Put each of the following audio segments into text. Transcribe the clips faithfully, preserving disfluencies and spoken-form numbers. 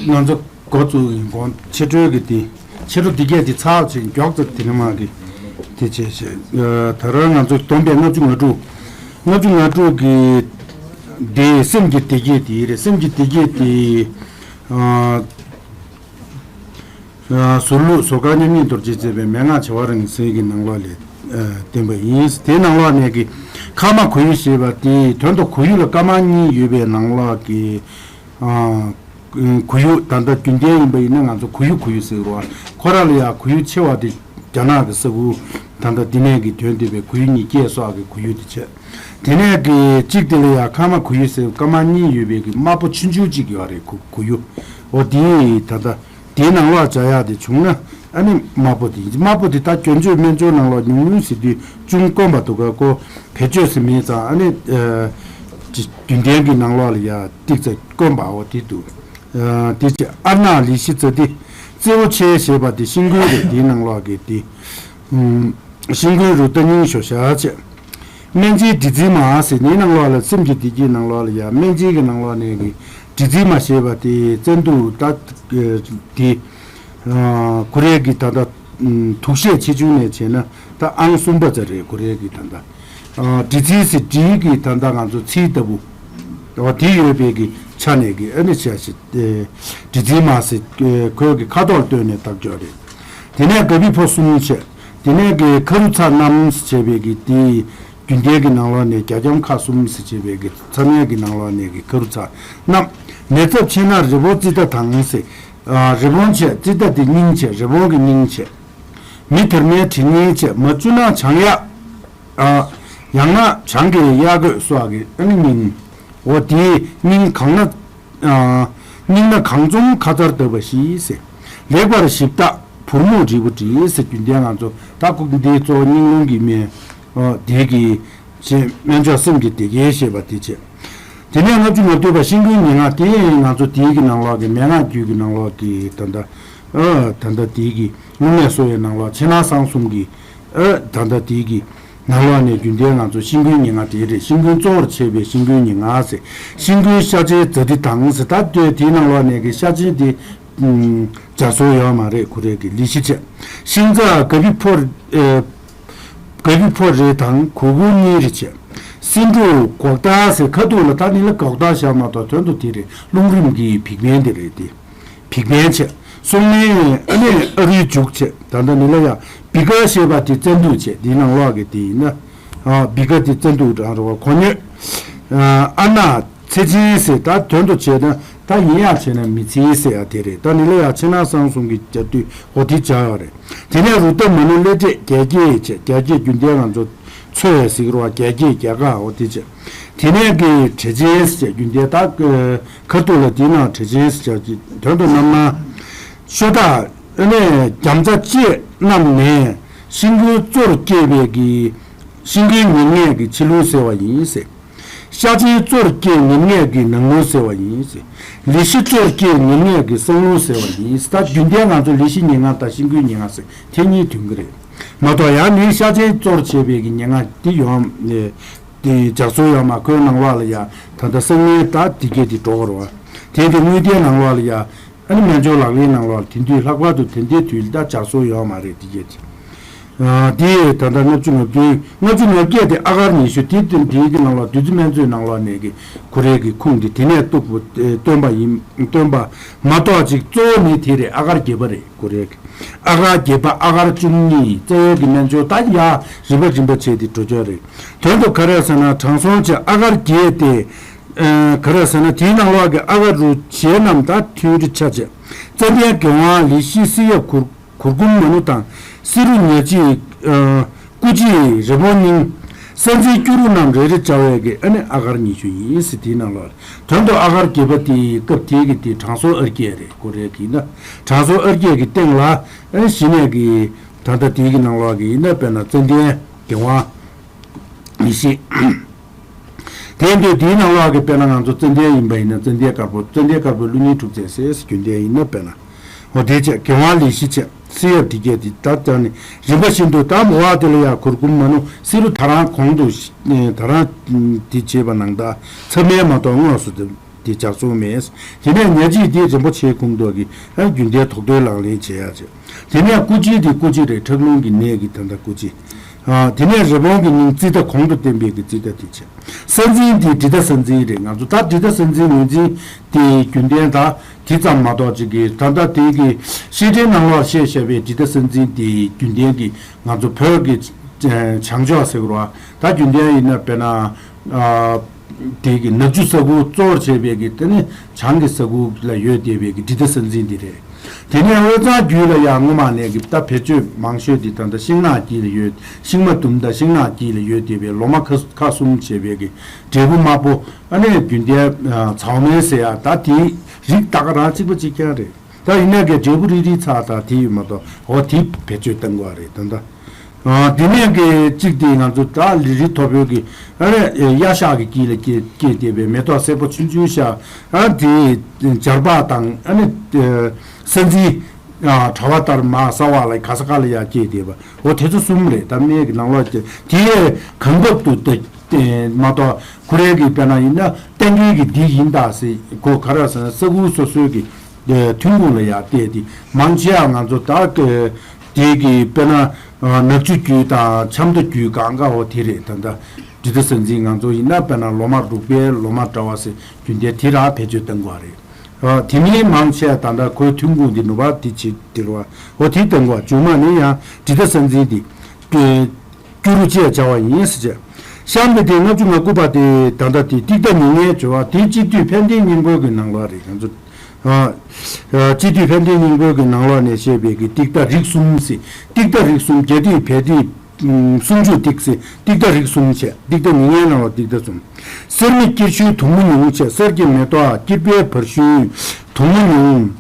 ང་ཚོ་འགོ་བཙུགས་ཡིན་གོང་ཕྱི་དྲོའི་གི་དེ་ཕྱི་དྲོ་འདི་གས་དེ་ཚར་ཕྱིན་མགྱོགས་ཙམ་དེ་ནས་མ་གི་དེ་བྱས་བྱས། ད་རང་ང་ཚོ་བསྡོམས་པས་ལྔ་བཅུ་ང་དྲུག་ལྔ་བཅུ་ང་དྲུག་གི་དེ་སེམས་ཀྱི་བདེ་སྐྱིད་དེ་རེད། སེམས་ཀྱི་བདེ་སྐྱིད་དེ། ཟུར་ལུགས་ཟུར་བཀའ་མཉམ་ཉིད་རྡོ་རྗེས་མཛད་པའི་མན་ངག་བྱེ་བ་རིང་བསྲེལ་གྱི་ནང་ལོགས་ལས་བསྟན་པ་ཡིན། དེའི་ནང་ལོགས་ནས་ཀྱི་ཁ་མ་གུ་ཡུ་ཞེས་པ་དེའི་དོན་དུ་གུ་ཡུ་ལ་ཀ་མ་གཉིས་ཡོད་པའི་ནང་ལོགས་ཀྱི་གུ་ཡུ་ད་ལྟ་རྒྱུན་ལྡན་ཡིན་པ་ཡིན་ན་ང་ཚོ་གུ་ཡུ་གུ་ཡུ་ཟེར་བ། ཁོ་ར་ལ་ཡང་གུ་ཡུ་ཆེ་བ་དེ་རྒྱ་ནག་གི་ས་ཁུལ་ད་ལྟ་འདི་ནས་ཀྱི་ཐོན་བསྡད་པའི་གུ་ཡུ་ཉིས་བརྒྱ་སོགས་ཀྱི་གུ་ཡུ་དེ་བྱས། དེ་ནས་ཀྱི་གཅིག་དེ་ལ་ཡང་ཁ་མ་གུ་ཡུ་ཟེར་ཀ་མ་གཉིས་ཡོད་པའི་གི་དམར་པོ་ཆུང་ཆུང་གཅིག་ཡོད་རེད། གུ་གུ་ཡུ་འོ་དེ་ད་ལྟ། དེའི་ནང་ལོགས་བྱ་ཡག་དེ་བྱུང་ན་ཨ་ནི་དམར་པོ་དེ་དམར་པོ་དེ་ད་སྐྱོན་བརྗོད་སྨན་སྦྱོར་ནང་ལོགས་ཉུང་ཉུང་ཟེར་དུས་ཅུང་དཀོན་པ་འདུག་ག་ཀོ་བེད་སྤྱོད་ཟེར་མེད་ཙང་ཨ་ནི་རྒྱུན་ལྡན་གྱི་ནང་ལོགས་ལ་ཡ་ཏིག་ཙ་དཀོན་པའོ་དེ་འདུག་དེ་ཅི་ཨར་ནག་ལི་ཤི་ཙ་ཏི་རྩེའུ་ཆེ་ཞེས་པ་དེ་ཤིང་ཀུན་རེད། དེའི་ནང་ལོགས་ཀྱི་དེ། ཤིང་ཀུན་རུ་རྟ་སྙིང་ཞོ་ཤ་ཆེ། སྨན་དཔྱད་དྲི་ཙིའི་མ་ཟེར་ནི་ནང་ལོགས་ལ་སེམས་ཀྱི་བདེ་སྐྱིད་ནང་ལོགས་ལ་ཡ་སྨན་དཔྱད་ཀྱི་ནང་ལོགས་ནས་ཀྱི་དྲི་ཙིའི་མ་ཞེས་པ་དེ་བཙན་དུག་ད་དེ་ཀུ་རེ་གི་ད་ལྟ་དུག་ཤེད་ཆེ་ཆུང་ནས་བྱས་ན་ད་ཨང་གསུམ་པ་ཙམ་རེད། ཀུ་རེ་གི་ད་ལྟ་དྲི་ཙིའི་ཟེར་དྲིའི་གི་ད་ལྟ་ང་ཚོ་ཚིལ་ལྟ་བུ་འོ་དེ་ཡོད་པའི་གི་ཆ་ནས་གི་ཨ་ནི་བྱ་ཞིག་དྲི་ཙིའི་མ་ཟེར་ཁོའི་གི་ཁ་དོག་ལ་ལྟོས་ནས་བཏགས་ཀྱོག་རེད། དེ་ནས་ག་བི་ཕོ་གསུམ་བྱས། དེ་ནས་གི་ཁ་རུ་ཚ་རྣམས་བྱས་པའི་གི་དེ་རྒྱུན་ལྡན་གི་ནང་ལོགས་ནས་རྒྱ་འཁྱམ་ཁ་གསུམ་ཟེར་བྱས་པའི་གི་ཚ་སྨན་གི་ནང་ལོགས་ནས་གི་ཁ་རུ་ཚ་རྣམས། ནད་ཚབས་ཆེ་ན་རི་བོང་ཙི་ཏ་དང་ཟེར། རི་བོང་བྱས་ཙི་ཏ་དེ་སྙིང་བྱས་རི་བོང་གི་སྙིང་བྱས། མི་དར་མའི་གྲི་ངན་བྱས་མ་བཅུ་ན་བྱང་ཡག་ཡང་ན་བྱང་གི་གཡག་རྒོད་སོགས་ཀྱི་ཨ་ནི་སྙིང་། འོ་དེའི་སྙིང་གང་ན། སྙིང་ན་གང་འཛོམས་ཁ་ཚར་བཏབ་པ་ཞིག་ཟེར། ལེགས་པར་ཞིབ་བརྟག་བུར་མོ་འབྲས་བུ་བྲིས་ཟེར། རྒྱུན་ལྡན་ང་ཚོ་ད་ཁུག་འདིའི་གཙོ་བོ་སྙིང་རླུང་གི་སྨན། དེ་གི་ཞེས་སྨན་མཆོག་སེམས་ཀྱི་བདེ་དགེ་ཞེས་པ་དེ་བྱས། དེ་ནས་ལྔ་བཅུ་ང་བདུན་པ་ཤིང་ཀུན་ཉེར་ལྔ་དེ་ང་ཚོ་དེའི་གི་ནང་ལོགས་ཀྱི་མན་ངག་རྒྱུད་ཀྱི་ནང་ལོགས་ཀྱི་ད་ལྟ་ད་ལྟ་དེའི་གི་སྔོན་མེད་གསོ་བའི་ནང་ལོགས་ཕྱི་ནང་གསང་གསུམ་གྱི་ད་ལྟ་དེའི་གི་ནང་ལོགས་ནས་རྒྱུན་ལྡན་ང་ཚོ་ཤིང་ཀུན་ཉེར་ལྔ་དེ་རེད། ཤིང་ཀུན་གཙོ་བོར་བྱས་པའི་ཤིང་ཀུན་ཉེར་ལྔ་ཟེར། ཤིང་ཀུན་ཤ་ཆེན་ཛ་ཏི་དང་ཟེར། ད་ལྟོས་དེའི་ནང་ལོགས་ནས་གི་ཤ་ཆེན་དེ་སྦྱར་སྲོལ་ཡོད་མ་རེད། ཁོ་རེ་གི་ལི་ཤི་བྱས། ཤིང་ཛ་ག་བི་ཕོ་ག་བི་ཕོ་རེ་དང་གུ་གུ་གཉིས་རེ་བྱས། སེ་འབྲུ་གོག་ཏ་ཟེར། ཁ་ཐུག་ལ་ད་ནི་ལ་གོག་ཏ་བཞག་མ་གཏོགས་དོན་དུ་དེ་རེད། རླུང་རིམས་ཀྱི་བིག་པན་དེ་རེད་དེ། བིག་པན་བྱས། སོང་ནས་ཨ་ནི་ཨ་རུའི་མཇུག་བྱས། ད་ལྟ་ནི་ལ་ཡ་བི་ཀ་ཞེས་པ་དེ་བཙན་དུག་བྱས། དེའི་ནང་ལོགས་ཀྱི་དེ་ཡིན་ན་བི་ཀ་དེ་བཙན་དུག་འདྲ་རེད་བ། གོ་སྙོད། ཨ་ན་ཚེ་ཆེན་ཟེར། ད་དོན་དུ་བྱས་ན་ད་ཡིན་ཡག་བྱས་ན་མི་ཚེ་ཟེར་ཡ་དེ་རེད། ད་ནི་ལ་ཡ་ཕྱི་ནང་གསང་གསུམ་གྱི་རྒྱ་དུས་འོ་དེ་བྱ་ཡོད་རེད། དེ་ནས་རུ་ཏ་མ་ནུ་ལེ་བྲེ་རྒྱལ་སྐྱེས་བྱས། རྒྱལ་སྐྱེས་རྒྱུན་ལྡན་ང་ཚོ་ཚོས་ཟེར་གི་རེད་བ། རྒྱལ་སྐྱེས་རྒྱལ་ཁ་འོ་དེ་བྱས། དེ་ནས་གི་བྲེ་ཆེན་ཟེར་རྒྱུན་ལྡན་ད་ཁ་ཐུག་ལ་དེའི་ནང་བྲེ་ཆེན་ཟེར་གྱི་དོན་དུ་རྣམ་སྣང་། ཤོ་ད་ཨ་ནས་རྒྱམ་ཚ་བཅས་རྣམས་ནས་ཤིང་ཀུན་གཙོར་སྐྱེས་པའི་གི་ཤིང་ཀུན་ཉེར་ལྔས་ཀྱི་ཕྱི་རླུང་སེལ་བ་ཡིན་ཟེར། ཤ་ཆེན་གཙོར་སྐྱེས་ཉེར་ལྔས་ཀྱི་ནང་རླུང་སེལ་བ་ཡིན་ཟེར། ལི་ཤི་གཙོར་སྐྱེས་ཉེར་ལྔས་ཀྱི་གསང་རླུང་སེལ་བ་ཡིན་ཟེར། ད་རྒྱུན་ལྡན་ང་ཚོ་ལི་ཤི་ཉེར་ལྔ་དང་ཤིང་ཀུན་ཉེར་ལྔ་ཟེར་དེ་གཉིས་མཐུན་གྱི་རེད། མ་གཏོགས་ཡང་ནི་ཤ་ཆེན་གཙོར་བྱས་པའི་གི་ཉེར་ལྔ་དེ་ཡོང་དེ་སྦྱར་སྲོལ་ཡོད་མ། ཁོའི་ནང་ལོགས་ལ་ཡ་ད་ལྟ་གསང་བའི་ད་དེ་གས་དེ་འགྲོ་གི་རེད་བ། དེ་དེ་དངོས་བསྟན་ནང་ལོགས་ལ་ཡ། ཨ་ནི་སྨན་སྦྱོར་ལག་ལེན་ནང་ལོགས་དེ་དུས་ལྷག་པར་དུ་དེ་འདྲའི་དུས་ལ་ད་སྦྱར་སྲོལ་ཡོད་མ་རེད། དེ་གས་དེ། དེ་ད་ལྟ་ལྔ་བཅུ་ང་བདུན་ལྔ་བཅུ་ང་བརྒྱད་དེ་ཨ་གར་ཉི་ཤུ་དེ་དེ་དེའི་གི་ནང་ལོགས་བདུད་རྩི་སྨན་མཛོད་ནང་ལོགས་ནས་གི་ཁོ་རའི་གི་ཁུངས་དེ་དེ་ནས་གཏུགས་པ་སྟོན་པ་ཡིན། སྟོན་པ་མ་གཏོགས་ཅིག་གཙོ་བོ་ནི་དེ་རེད། ཨ་གར་བརྒྱད་པ་རེད། ཁོ་རའི་གི་ཨ་གར་བརྒྱད་པ་ཨ་གར་བཅུ་གཉིས་རྩ་བའི་གི་སྨན་སྦྱོར་ད་ཡ་རིམ་པ་རིམ་པ་བྱས་ཏེ་འགྲོ་ཆོག་རེད། དོན་དུ་ག་རེ་ཟེར་ན་དྲང་སྲོང་ཆེ་ཨ་གར་བརྒྱད་དེ། ག་རེ་ཟེར་ན་དེའི་ནང་ལོགས་ཀྱི་ཨ་ག་རུ་བྱེད་རྣམས་ད་ཐུན་རེ་ཆ་བྱས། ཙན་དན་རྒྱལ་དབང་ལི་ཤི་སི་ཡབ་གུར་གུར་གུམ་མ་ནུ་དང་སི་རུ་ཉ་ཅི་སྐུ་རྗེས་རི་བོང་སྙིང་། ས་འཛིན་སྐྱུ་རུ་རྣམས་རེ་རེ་བྱ་བའི་གི་ཨ་ནི་ཨ་གར་ཉི་ཤུ་ཡིན་ཟེར། དེའི་ནང་ལོགས་དོན་དུ་ཨ་གར་བརྒྱད་པ་དེའི་སྐབས་དེའི་གི་དེ་དྲང་སྲོང་ཨར་གྱི་རེད། ཁོ་རའི་གི་ཡིན་ན་དྲང་སྲོང་ཨར་གྱི་གི་སྟེང་ལ་ཨ་ནི་གཞི་ནས་གི་ད་ལྟ་དེའི་གི་ནང་ལོགས་གི་ཡིན་ན་དཔེར་ན་ཙན་དན་རྒྱལ་དབང་ལི་ཤི། དེ་འདྲའི་དེའི་ནང་ལོགས་ཀྱི་དཔེར་ན་ང་ཚོ་ཙན་དན་ཡིན་པ་ཡིན་ན་ཙན་དན་དཀར་པོ། ཙན་དན་དཀར་པོའི་གླུ་སྙིང་དྲུག་རྩལ་ཟེར་རྒྱུན་ལྡན་ཡིན་ན་དཔེར་ན། འོ་དེ་བྱས་རྒྱལ་དབང་ལི་ཤི་བྱས་སི་ཡབ་དེ་གས་དེ་ད་ལྟ་ནི་རིམ་པ་བཞིན་དུ་ད་མོ་བ་དེ་ལ་ཡ་གུར་གུམ་མ་ནུ་སི་རུ་ད་རང་གོང་དུ་ད་རང་དེ་བྱས་པ་ནང་ད་ཚབ་མའི་མ་གཏོགས་དངོས་སུ་དེ་ དེ་ལྗགས་རྩོམ་མེད། དེ་ནས་ཉ་གཅིག་དེ་རིན་པོ་ཆེ་ཁུངས་གཏོགས་ཀྱི་ཨ་རྒྱུན་ལྡན་དོགས་འདོན་ལག་ལེན་བྱེད་ཡ་བྱེད། དེ་ནས་སྐུ་གཅིག་དེ་སྐུ་གཅིག་རེད། ཁྲག་རླུང་གི་ནད་ཀྱི་ད་ལྟ་སྐུ་གཅིག་ཨ་དེ་ནས་རི་བོང་གི་སྙིང་ཙིཏྟ་གོང་དུ་བསྟན་པའི་གི་ཙིཏྟ་དེ་བྱས། ས་འཛིན་དེ་དྲི་ཟླ་ས་འཛིན་རེད། ང་ཚོ་ད་དྲི་ཟླ་ས་འཛིན་ངོས་འཛིན་དེ་རྒྱུན་ལྡན་ད་དེ་ཙམ་མ་གཏོགས་ཅིག་གི་ད་ལྟ་དེ་གི་བཤད་གྲྭའི་ནང་ལོགས་བཤད་བཤད་པའི་དྲི་ཟླ་ས་འཛིན་དེ་རྒྱུན་ལྡན་གྱི་ང་ཚོ་བོད་ཀྱི་བྱང་ཕྱོགས་ཟེར་དགོས་རེད་བ། ད་རྒྱུན་ལྡན་ཡིན་ན་དཔེར་ན་ཨ་དེ་གི་ནག་ཆུ་ས་ཁུལ་གཙོར་བྱས་པའི་གི་དེ་ནི་བྱང་གི་ས་ཁུལ་ལ་ཡོད་བསྡད་པའི་གི་དྲི་ཟླ་ས་འཛིན་དེ་རེད། དེ་ནས་དབུས་གཙང་རྒྱུད་ལ་ཡང་སྔོན་མ་ནས་ཀྱི་ད་བེད་སྤྱོད་མང་ཤོས་དེ་ད་ལྟ་ཤིང་ནགས་དཀྱིལ་ལ་ཡོད། ཤིང་མ་དུམ་དང་ཤིང་ནགས་དཀྱིལ་ལ་ཡོད་བསྡད་པའི་ལོ་མ་ཁ་ཁ་གསུམ་བྱས་པའི་གི་འབྲས་བུ་དམར་པོ། ཨ་ནི་རྒྱུན་ལྡན་ཚའོ་མེན་ཟེར་ཡ་ད་དེའི་རིགས་ད་ག་རང་གཅིག་པ་གཅིག་རྐྱང་རེད། ད་ཡིན་ན་གི་འབྲས་བུ་རིལ་རིལ་ཚ་ད་དེ་ཡོད་མ་གཏོགས་འོ་དེ་བེད་སྤྱོད་གཏང་དགོས་རེད་ད་ལྟ། དེ་ནས་གི་གཅིག་དེ་ང་ཚོ་ད་རི་རི་མཐོ་པོའི་གི་ཨ་ནི་གཡའ་ཤག་གི་དཀྱིལ་ལ་སྐྱེས་སྐྱེས་བསྡད་པའི་མེ་ཏོག་སེར་པོ་ཆུང་ཆུང་ཤག་ཨ་དེ་སྦྱར་བག་དང་ཨ་ནི་ས་འཛིན་དྲ་བ་ལྟར་མ་ས་བ་ལ་ག་ས་ག་ལ་ཡ་སྐྱེས་བསྡད་པ་འོ་དེ་ཚོ་གསུམ་རེད། ད་སྨན་གི་ནང་ལོགས་ཀྱི་དེ་གང་བབ་ཏུ་དེ་མ་གཏོགས་ཁོ་རའི་གི་དཔེར་ན་ཡིན་ན་གཏན་འཁེལ་གི་འདི་ཡིན་ད་ཟེར་གོ་ག་ར་ཟེར་ན་ས་ཁུལ་སོ་སོའི་གི་ཐོན་ཁུངས་ལ་ཡ་བལྟས་ཏེ་མང་ཆེ་བ་ང་ཚོ་ད་དེ་གི་དཔེར་ན་ནག་ཆུ་རྒྱུད་དང་ཆབ་མདོ་རྒྱུད་གང་ག་འོ་དེ་རེད། ད་ལྟ་དྲི་ཟླ་ས་འཛིན་ང་ཚོ་ཡིན་ན་དཔེར་ན་ལོ་མ་རུག་པའི་ལོ་མ་འདྲ་བ་ཟེར་རྒྱུན་ལྡན་དེ་ར་བེད་སྤྱོད་གཏང་དགོས་རེད། དེ་མིན་མང་ཆེ་བ་ད་ལྟ་ཁོའི་ཐོན་ཁུངས་དེ་ནུབ་པ་དེ་བྱེད་དེ་རུ་བ་འོ་དེ་གཏང་དགོས། མཇུག་མ་ནི་ཡང་དྲི་ཟླ་ས་འཛིན་དེ་སྐྱུ་རུ་ཅེས་བྱ་བ་ཡིན་ཟེར་བྱས། གཤམ་དུ་དེ་ལྔ་བཅུ་ང་དགུ་པ་དེ་ད་ལྟ་དེ་ཏིག་ཏ་ཉེར་ལྔའི་སྦྱོར་བ་དེ་སྤྱི་འཐུས་ཕན་བདེའི་སྙིང་པོ་གི་ནང་ལོགས་རེད། ང་ཚོ་ཨ་ཨ་སྤྱི་འཐུས་ཕན་བདེའི་སྙིང་པོ་གི་ནང་ལོགས་ནས་བཤད་པའི་གི་ཏིག་ཏ་རིགས་གསུམ་ཟེར། ཏིག་ཏ་རིགས་གསུམ་རྒྱ་ཏིག་བལ་ཏིག་ཨུམ་སུམ་ཅུ་ཏིག་ཟེར། ཏིག་ཏ་རིགས་གསུམ་བྱས། ཏིག་ཏ་ཉེར་ལྔའི་ནང་ལོགས་ཏིག་ཏ་གསུམ། གསེར་མིག་སྐྱེར་ཆུའི་དུང་མོ་ཉུང་བྱས། གསེར་གྱི་མེ་ཏོག་སྐྱེར་པའི་བར་ཤུལ་དུང་མོ་ཉུང་།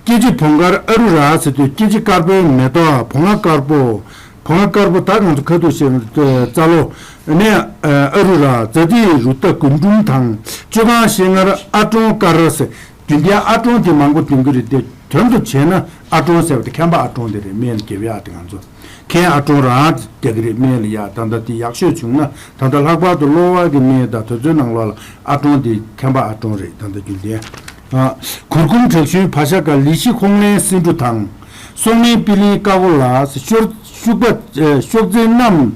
སྐྱེ་འཆི་བོང་དཀར་ཨ་རུ་ར་ཟེར་དུས་སྐྱེ་འཆི་དཀར་པོའི་མེ་ཏོག་བོང་ང་དཀར་པོ། བོང་ང་དཀར་པོ་ད་ང་ཚོ་ཁ་ཐུག་བཤད་ན་རྩ་ལོ་ནས་ཨ་རུ་ར་ཛ་ཏི་རུ་ཏ་རྒུན་འབྲུམ་དང་བཅོ་ཁང་ཤེལ་མངར་ཨ་ཀྲོང་དཀར་ཟེར། རྒྱུན་ལྡན་ཨ་ཀྲོང་དེ་མང་པོ་འདོན་གྱི་རེད་དེ་དོན་དུ་བྱས་ན་ཨ་ཀྲོང་ཟེར་བ་དེ་མཁན་པ་ཨ་ཀྲོང་དེ་རེད། སྨན་ལ་དགེ་བའི་ཨ་དེ་ང་ཚོ་མཁན་ཨ་ཀྲོང་རང་རྒྱག་གི་རེད། སྨན་ལ་ཡ་ད་ལྟ་དེ་ཡག་ཤོས་བྱུང་ན་ད་ལྟ་ལྷག་པར་དུ་གློ་བ་གི་ནད་དང་དེ་ཚོའི་ནང་ལོགས་ལ་ཨ་ཀྲོང་དེ་མཁན་པ་ཨ་ཀྲོང་རེད། ད་ལྟ་རྒྱུན་ལྡན་ཨ་གུར་གུམ་དྲག་ཤུལ་བ་ཤ་དཀར་ལི་ཤི་ཁོང་ལན་སེ་འབྲུ་དང་། སོག་མིན་པི་ལིང་ཀ་གོ་ལ་ཤོར་ཤུག་པ་ཤོག་རྩེ་རྣམས་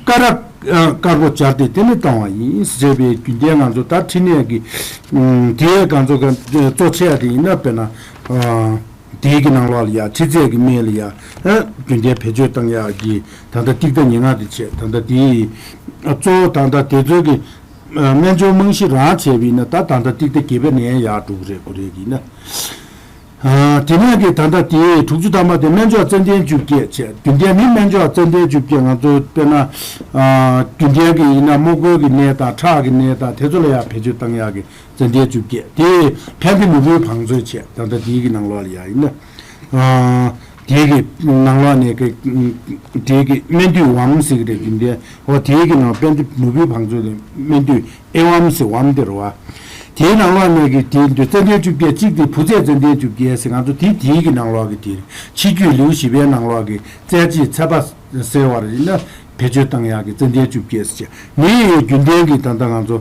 ཀ་ར་དཀར་པོ་སྦྱར་ཏེ་དེ་ནས་བཏང་བ་ཡིན་ཟེར་བའི་རྒྱུན་ལྡན་ང་ཚོ་ད་ཁྲི་ནས་ཀྱི་དེའི་ང་ཚོ་གཙོ་ཆེ་བ་དེ་ཡིན་ན་དཔེར་ན་དེའི་གི་ནང་ལོགས་ལ་ཡ་ཁྲི་རྩེ་གི་སྨན་ལ་ཡ་རྒྱུན་ལྡན་བེད་སྤྱོད་བཏང་ཡག་གི་ད་ལྟ་ཏིག་ཏ་ཉེར་ལྔ་དེ་བྱས། ད་ལྟ་དེའི་གཙོ་བོ་ད་ལྟ་དེ་ཚོའི་གི་སྨན་སྦྱོར་རྨང་གཞི་རང་བྱས་པ་ཡིན་ན་ད་ད་ལྟ་ཏིག་ཏ་བརྒྱད་པ་ནས་ཡར་འགྲོ་གི་རེད། གོ་རེད་ཡིན་ན། ཨ་དེ་ནས་ཀྱི་ད་ལྟ་དེའི་དྲུག་ཅུ་ཐམ་པ་དེ་སྨན་མཆོག་ཙན་དན་བཅུ་བརྒྱད་བྱས། རྒྱུན་ལྡན་མི་སྨན་མཆོག་ཙན་དན་བཅུ་བརྒྱད་ང་ཚོ་དཔེར་ན་ཨ་རྒྱུན་ལྡན་གྱི་ཡིན་ན་རྨོ་རྒོད་ཀྱི་ནད་དང་ཁྲག་གི་ནད་དང་དེ་ཚོ་ལ་ཡང་བེད་སྤྱོད་བཏང་ཡག་གི་ཙན་དན་བཅུ་བརྒྱད་དེ་ཕན་བདེ་ནོར་བུའི་བང་མཛོད་བྱས། ད་ལྟ་དེའི་གི་ནང་ལོགས་ལ་ཡ་ཡིན་ན་ཨ་དེའི་གི་ནང་ལོགས་ནས་ཀྱི་དེའི་གི་སྨན་དུས་བམ་ཟེར་གི་རེད། རྒྱུན་ལྡན་འོ་དེའི་གི་ནང་ཕན་བདེ་ནོར་བུའི་བང་མཛོད་ལ་སྨན་དུས་ཨེ་ཝམ་སི་ཝམ་དེ་རེད་བ། དེའི་ནང་ལོགས་ནས་ཀྱི་དེའི་མདོ་ཙན་དན་བཅུ་བརྒྱད་གཅིག་དེ་བུ་ཚད་ཙན་དན་བཅུ་བརྒྱད་ཟེར། ང་ཚོ་དེ་དེའི་གི་ནང་ལོགས་ཀྱི་དེ་ཕྱི་རྒྱུད་ལེའུ་བཞི་པའི་ནང་ལོགས་ཀྱི་རྩད་གཅོད་ཚད་པ་ཟེར་བ་རེད་ན་བེད་སྤྱོད་བཏང་ཡག་གི་ཙན་དན་བཅུ་བརྒྱད་ཟེར་བྱས། ནི་རྒྱུན་ལྡན་གྱི་ད་ལྟ་ང་ཚོ་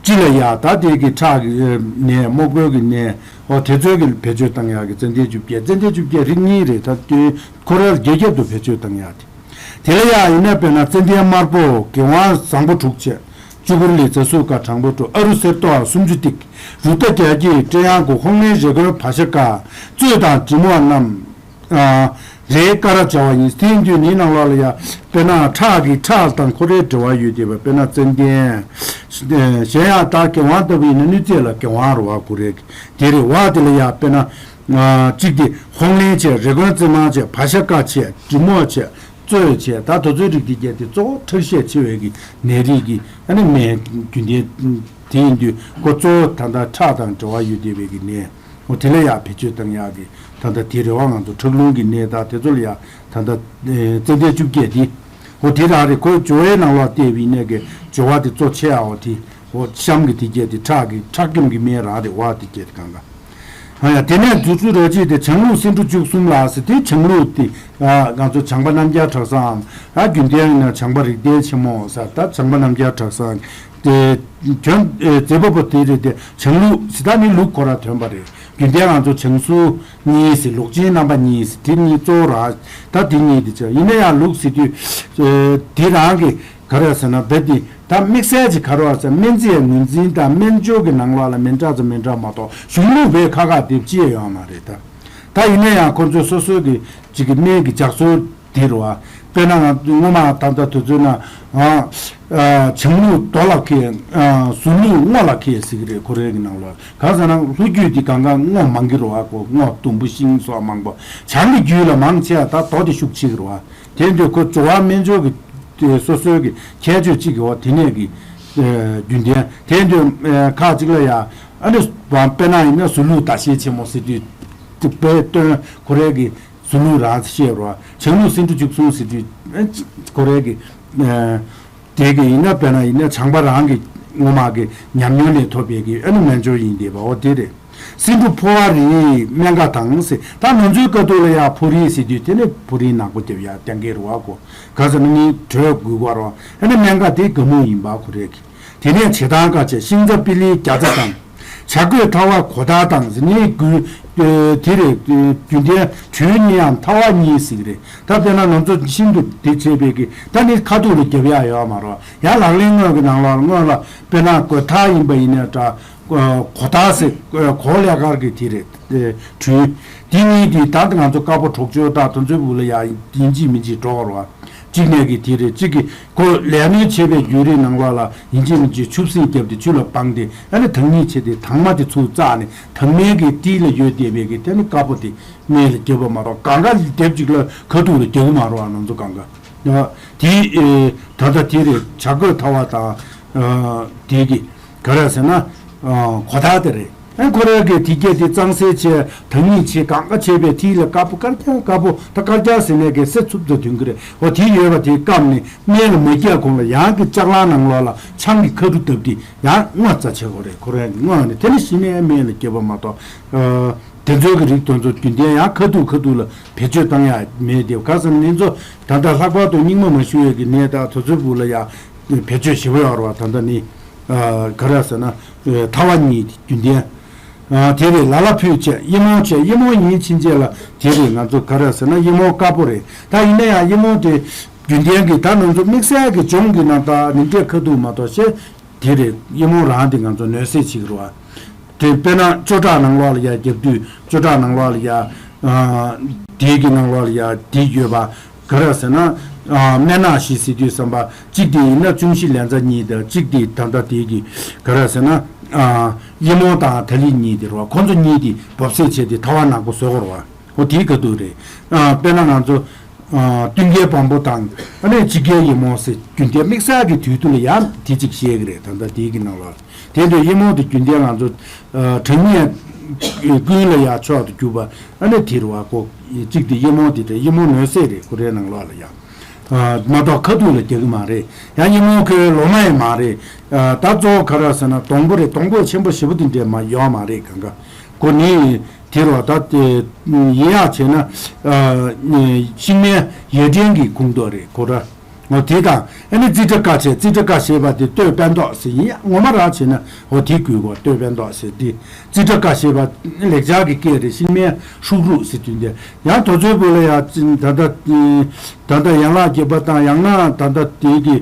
སྤྱི་ལ་ཡ་ད་དེ་གི་ཁྲག་གི་ནད་རྨོ་རྒོད་ཀྱི་ནད་འོ་དེ་ཚོའི་གི་བེད་སྤྱོད་བཏང་ཡག་གི་ཙན་དན་བཅུ་བརྒྱད། ཙན་དན་བཅུ་བརྒྱད་རིགས་གཉིས་རེད། ད་དེ་ཁོ་རར་རྒྱ་ཁྱབ་ཏུ་བེད་སྤྱོད་བཏང་ཡག་དེ། དེ་ལ་ཡང་ཡིན་ན་དཔེར་ན་ཙན་དན་དམར་པོ་གི་ཝང་བཟང་པོ་དྲུག་བྱས། བཅུ་འབུར་ལི་ཛ་སུ་ཀ་གྲང་པོ་དྲུག་ཨ་རུ་གསེར་ཏོག་སུམ་ཅུ་ཏིག་རུ་ཏ་རྒྱ་སྐྱེགས་སྤྲེ་ཡང་གུ་ཧོང་ལེན་རེ་གོན་བ་ཤ་ཀ་གཙོད་དང་འབྲི་མོ་རྣམས་རེའི་ཀ་ར་བྱ་བ་ཡིན། དེ་ཡིན་དུས་ནི་ནང་ལོགས་ལ་ཡ་དཔེར་ན་ཁྲག་གི་ཁྲག་དང་ཁོ་རའི་འབྲེལ་བ་ཡོད་དེ་བ་དཔེར་ན་ཙན་དན་གཞན་ཡང་ད་གི་ཝང་ལྟ་བུ་ཡིན་ན་ནུས་རྩལ་ལ་གི་ཝང་རུ་བ་གུ་རེ་དེ་རེད་བ། དེ་ལ་ཡ་དཔེར་ན་གཅིག་དེ་ཧོང་ལེན་བྱས། རེ་གོན་རྩི་མང་བྱས། བ་ཤ་ཀ་བྱས། འབྲི་མོ་བྱས། གཙོད་བྱས། ད་དེ་ཚོའི་རིགས་དེ་བརྒྱད་དེ་གཙོ་བོ་ཁྲག་ཤས་ཆེ་བའི་གི་ནད་རིགས་ཀྱི་ཨ་ནི་སྨན་རྒྱུན་ལྡན་དེ་ཡིན་དུས་ཁོ་གཙོ་བོ་ད་ལྟ་ཁྲག་དང་འབྲེལ་བ་ཡོད་བསྡད་པའི་གི་ནད་འོ་དེ་ལ་ཡང་བེད་སྤྱོད་བཏང་ཡག་གི་ད་ལྟ་དེ་རེད་བ། ང་ཚོ་ཁྲག་རླུང་གི་ནད་དང་དེ་ཚོ་ལ་ཡང་ད་ལྟ་ཙན་དན་བཅུ་བརྒྱད་དེ་འོ་དེ་རང་རེད། ཁོའི་སྦྱོར་བའི་ནང་ལ་བལྟས་པ་ཡིན་ནའི་གི་སྦྱོར་བ་དེ་གཙོ་ཆེ་བ་འོ་དེ། འོ་གཤམ་གྱི་དེ་བརྒྱད་དེ་ཁྲག་གི་ཁྲག་སྐྱོན་གྱི་སྨན་རང་རེད་བ། དེ་བརྒྱད་དེ་གང་ག་ཨ་ཡ་དེ་ནས་རྫུ་འཕྲུལ་རལ་གཅིག་དེ་བྱང་ལུགས་སེ་འབྲུ་བཅུ་གསུམ་ལ་ཟེར། དེ་བྱང་ལུགས་དེ་ཨ་ང་ཚོ་བྱང་པ་རྣམ་རྒྱལ་གྲགས་བཟང་ཨ་རྒྱུན་ལྡན་ཡིན་ན་བྱང་པ་རིགས་ལྡན་ཆེན་མོ་ཟེར། ད་བྱང་པ་རྣམ་རྒྱལ་གྲགས་བཟང་དེ་ དོན་མཛད་པ་པོ་དེ་རེད་དེ། བྱང་ལུགས་ཟེར་ད་ནི་ལུགས་ཁོ་རང་དོན་པ་རེད། རྒྱུན་ལྡན་ང་ཚོ་བྱང་ཟུར་གཉིས་ཟེར། ལུགས་ཆེན་རྣམ་པ་གཉིས་ཟེར། དེ་གཉིས་གཙོ་བོ་ར། ད་དེ་གཉིས་དེ་ཆ་ཡིན་ན་ཡང་ལུགས་ཟེར་དུས་དེ་རང་གི་ག་རེ་ཟེར་ན་རྦད་དེ། ད་དམིགས་བསལ་གྱི་ག་རེ་ཟེར། སྨན་རྩིས་ངོས་འཛིན་དང་སྨན་སྦྱོར་གྱི་ནང་ལོགས་ལ་མི་འདྲ་ཚོ་མི་འདྲ་མ་གཏོགས་གཞུང་ལུགས་བས་ཁ་ཁ་དེབ་ཅི་ཡང་ཡོད་མ་རེད་ད། ད་ཡིན་ན་ཡང་ཁོ་ཚོས་སོ་སོའི་གི་ཅིག་གི་སྨན་གྱི་ལྗགས་སོར་དེ་རུ་བ། དཔེར་ན་ང་སྔོན་མ་ད་ལྟ་དུས་ཚོད་ན་ཨ་བྱང་ལུགས་རྡོ་ལ་མཁས། ཟུར་ལུགས་སྔོ་ལ་མཁས་ཟེར་གི་རེད། ཁོ་རའི་གི་ནང་ལོགས་གང་ཟེར་ན་ལྷོ་རྒྱུད་དེ་གང་ག་སྔོ་མང་གི་རུ་བ། ཁོ་སྔོ་ཟླུམ་པོ་ཤིང་སོགས་མང་པོ། བྱང་གི་རྒྱུད་ལ་མང་ཆེ་བ་ད་རྡོ་དེ་ཤུགས་ཆེ་གི་རུ་བ། དེ་འདྲ་ཁོ་སྦྱོར་བ་སྨན་སྦྱོར་གྱི་དེ་སོ་སོའི་གི་ཁྱད་ཆོས་གཅིག་གི་འོག་དེ་ནས་གི་རྒྱུན་ལྡན། དེ་འདྲ་ཁག་ཅིག་ལ་ཡ་ཨ་ནི་དཔེར་ན་ཡིན་ན་ཟུར་ལུགས་ཟླ་ཤེལ་ཆེན་མོ་ཟེར་དུས་དེ་དཔེ་སྟོན། ཁོ་རའི་གི་ཟུར་ལུགས་རང་ཤེས་རོ། བྱང་ལུགས་སེང་འབྲུ་བཅུ་གསུམ་ཟེར་དུས་ཁོ་རའི་གི་དེ་གི་ཡིན་ན་དཔེར་ན་ཡིན་ན་བྱང་པ་རང་གི་སྔོན་མ་གི་ཉམས་མྱོང་ལས་ཐོབ་པའི་གི་ཨ་ནི་སྨན་སྦྱོར་ཡིན་བསྡད་པ་འོ་དེ་རེད། སེང་འབྲུ་ཕོ་བ་རིགས་སྨན་ཁ་དང་ཟེར། ད་ང་ཚོའི་ཁ་ཐུག་ལ་ཡ་ཕོ་རིགས་ཟེར་དུས་དེ་ནི་ཕོ་རིགས་ནག་པོ་དེ་ཡ་རྐྱང་གའི་རུ་བ་གོ། ག་ཟེར་ན་ནི་དྲོད་དགུ་བ་རོ། ཨ་ནི་སྨན་ཁ་དེ་དགའ་མོ་ཡིན་པ་ཁོ་རེད་གི། དེ་ནས་བྱེ་ཐང་ཁ་ཆེ་ཤིང་རྩ་པི་ལིའི་རྒྱ་ཚ་དང་། བྱ་རྒོད་ཐ་བ་གོ་ཐ་དང་ཟེར་ནི་དགུ། དེ་རེད། རྒྱུན་ལྡན་དྲུང་གཉིས་འམ་ཐ་བ་གཉིས་ཟེར་གི་རེད། ད་དཔེར་ན་ང་ཚོ་ཤིན་ཏུ་དེ་བྱས་པའི་གི་ད་ནི་ཁ་ཐུག་ལ་རྒྱབ་ཡ་ཡོད་མ་རོ། ཡང་ལག་ལེན་དངོས་ཀྱི་ནང་ལོགས་ལ་སྔོན་ལ་དཔེར་ན་གོ་ཐ་ཡིན་པ་ཡིན་ན་འདྲ། གོ་ཐ་ཟེར་གོ་ལས་ཀར་གི་དེ་རེད། དྲུང་། དེ་གཉིས་དེ་ད་ང་ཚོ་དཀར་པོ་གྲོག་སྦྱོར་དང་དེ་ཚོའི་བུ་ལ་ཡ་ཡིན་གཅིག་མིན་གཅིག་འགྲོ་བར་བ། གཅིག་ནས་གི་དེ་རེད། གཅིག་གི་ཁོ་ལས་སྣོན་བྱེད་པའི་བརྒྱུད་རིམ་ནང་ལོགས་ལ་ཡིན་གཅིག་མིན་གཅིག་ཆུ་སྲིན་བརྒྱབ་སྟེ་ཆུ་ལ་སྦངས་ཏེ་ཨ་ནི་དྭངས་སྙིགས་ཕྱེ་སྟེ་དྭངས་མ་དེ་ཚུར་བཙགས་ནས་དྭངས་མའི་གི་ཏིལ་ལ་ཡོད་བསྡད་པའི་གི་དེ་ནི་དཀར་པོ་དེ་སྨན་ལ་རྒྱབ་པ་མ་གཏོགས་གང་ག་དེབ་གཅིག་ལ་ཁ་ཐུག་ལ་རྒྱག་གི་མ་རེད་བ། ང་ཚོ་གང་ག་དེ་ད་ལྟ་དེ་རེད། བྱ་རྒོད་ཐ་བ་དང་དེ་གི་ག་རེ་ཟེར་ན་གོ་ཐ་དེ་རེད། ཨ་ཁོ་རང་གི་དེ་སྐད་དེ་གཙང་སེལ་བྱས་དྭངས་སྙིགས་བྱས་གང་ག་བྱས་པའི་ཐིག་ལ་དཀར་པོ་དཀར་རྐྱང་དཀར་པོ་ད་དཀར་རྐྱང་ཟེར་ནས་གི་སེ་འཚུབ་ཏུ་ཐོན་གི་རེད། འོ་དེ་ཡོད་པ་དེ་བསྐམས་ནས་སྨན་ལ་མ་རྒྱག་གོང་ལ་ཡང་གི་ལྕགས་སླང་ནང་ལོགས་ལ་ཆང་གི་ཁ་ཐུག་བཏབ་དེ་ཡང་སྔོ་ཙ་བྱེད་དགོས་རེད། ཁོ་རང་གི་སྔོ་ནས་དེ་ནི་ཤི་ནས་སྨན་ལ་རྒྱབ་པ་མ་གཏོགས་དེ་ཚོའི་གི་རིགས་དེ་ཚོ་རྒྱུན་ལྡན་ཡང་ཁ་ཐུག་ཁ་ཐུག་ལ་བེད་སྤྱོད་བཏང་ཡ་མེད་དེ། ག་ཟེར་ན་ནི་ཚོ་ད་ལྟ་ལྷག་པར་དུ་སྙིགས་མ་མ་ཞུ་བའི་གི་ནད་དང་དེ་ཚོའི་བུ་ལ་ཡ་བེད་སྤྱོད་ཞེ་པོ་ཡོད་རེད་བ། ད་ལྟ་ནི། ག་རེ་ཟེར་ན། ཐ་བ་གཉིས་རྒྱུན་ལྡན། དེ་རེད། ལ་ལ་ཕུད་བྱས་ཡི་མོ་བྱས་ཡི་མོ་ཡིན་ཕྱིན་ཆད་ལ་དེ་རེད། ང་ཚོ་ག་རེ་ཟེར་ན་ཡི་མོ་དཀར་པོ་རེད། ད་ཡིན་ན་ཡང་ཡི་མོ་དེ་རྒྱུན་ལྡན་གྱི་ད་ང་ཚོ་དམིགས་བསལ་གྱི་ལྗོངས་ཀྱི་ནང་ད་ནི་འདྲས་ཁ་ཐུག་མ་གཏོགས་ཤེས། དེ་རེད། ཡི་མོ་རང་དེ་ང་ཚོ་གནོད་སེལ་བྱེད་ཀྱི་རེད་བ། དེ་དཔེར་ན་བཅུ་ཕྲག་ནང་ལོགས་ལ་ཡ་རྒྱབ་དུས་བཅུ་ཕྲག་ནང་ལོགས་ལ་ཡ་དེ་གི་ནང་ལོགས་ལ་ཡ་དེ་ཡོད་པ། ག་རེ་ཟེར་ན། སྨན་ནག་བཞི་ཟེར་དུས་ཙམ་པ་གཅིག་དེ་ཡིན་ན་ཅུང་ཞི་ལན་ཚྭ་གཉིས་དང་གཅིག་དེ་ད་ལྟ་དེ་གི་ག་རེ་ཟེར་ན། ཡི་མོ་དང་ཐ་ལི་གཉིས་དེ་རེད་བ། ཁོ་ཚོ་གཉིས་དེ་འབབ་སེལ་བྱས་ཏེ་ཐ་བ་ནག་པོ་བཟོ་དགོས་རེད་བ། འོ་དེའི་ཁ་ཐུག་རེད། དཔེར་ན་ང་ཚོ་སྟོན་ཀའི་བམ་པོ་དང་ཨ་ནི་དཔྱིད་ཀའི་ཡི་མོ་ཟེར་རྒྱུན་ལྡན་དམིགས་བསལ་གྱི་དུས་ཚོད་ལ་ཡང་དེ་གཅིག་བཤད་ཀྱི་རེད། ད་ལྟ་དེའི་གི་ནང་ལ། དེ་འདྲའི་ཡི་མོ་དེ་རྒྱུན་ལྡན་ང་ཚོ་གྲངས་ངེས་ཀུན་ལ་ཡང་མཆོག་ཏུ་གྱུར་པ་ཨ་ནི་དེ་རེད་བ། ཁོ་གཅིག་དེ་ཡི་མོ་དེ་རེད། ཡི་མོ་གནོད་སེལ་རེད། ཁོ་རའི་ནང་ལོགས་ལ་ཡང་མ་གཏོགས་ཁ་ཐུག་ལ་རྒྱག་གི་མ་རེད། ཡང་ཡི་མོ་ཁོའི་ལོ་མ་ཡང་མ་རེད། ད་གཙོ་བོ་ག་རེ་ཟེར་ན་སྡོང་པོ་རེད། སྡོང་པོ་ཆེན་པོ་ཞེ་པོ་དེ་འདྲས་མ་ཡོད་མ་རེད། གང་ག་ཁོ་ནི་དེ་རེད་བ། ད་དེ་ཡིན་ཡག་བྱས་ན་ཤིང་སྨན་ཡ་བྲན་གྱི་ཁུངས་གཏོགས་རེད། ཁོ་ར། འོ་དེ་དང་ཨ་ནི་ཙི་ཏྲ་ཀ་བྱས། ཙི་ཏྲ་ཀ་ཞེས་པ་དེ་སྟོད་པད་མདོག་ཟེར་ཡིན། ངོ་མ་རང་བྱས་ན་འོ་དེ་དགོས་གོ། སྟོད་པད་མདོག་ཟེར་དེ་ཙི་ཏྲ་ཀ་ཞེས་པ་ལེགས་སྦྱར་གྱི་སྐད་རེད། ཤིང་སྨན་ཧྲུག་ཧྲུག་ཟེར་དུས་འདི་ཡང་དེ་ཚོའི་བུ་ལ་ཡང་ད་ལྟ་ད་ལྟ་ཡན་ལག་བརྒྱད་པ་དང་ཡང་ན་ད་ལྟ་དེ་གི་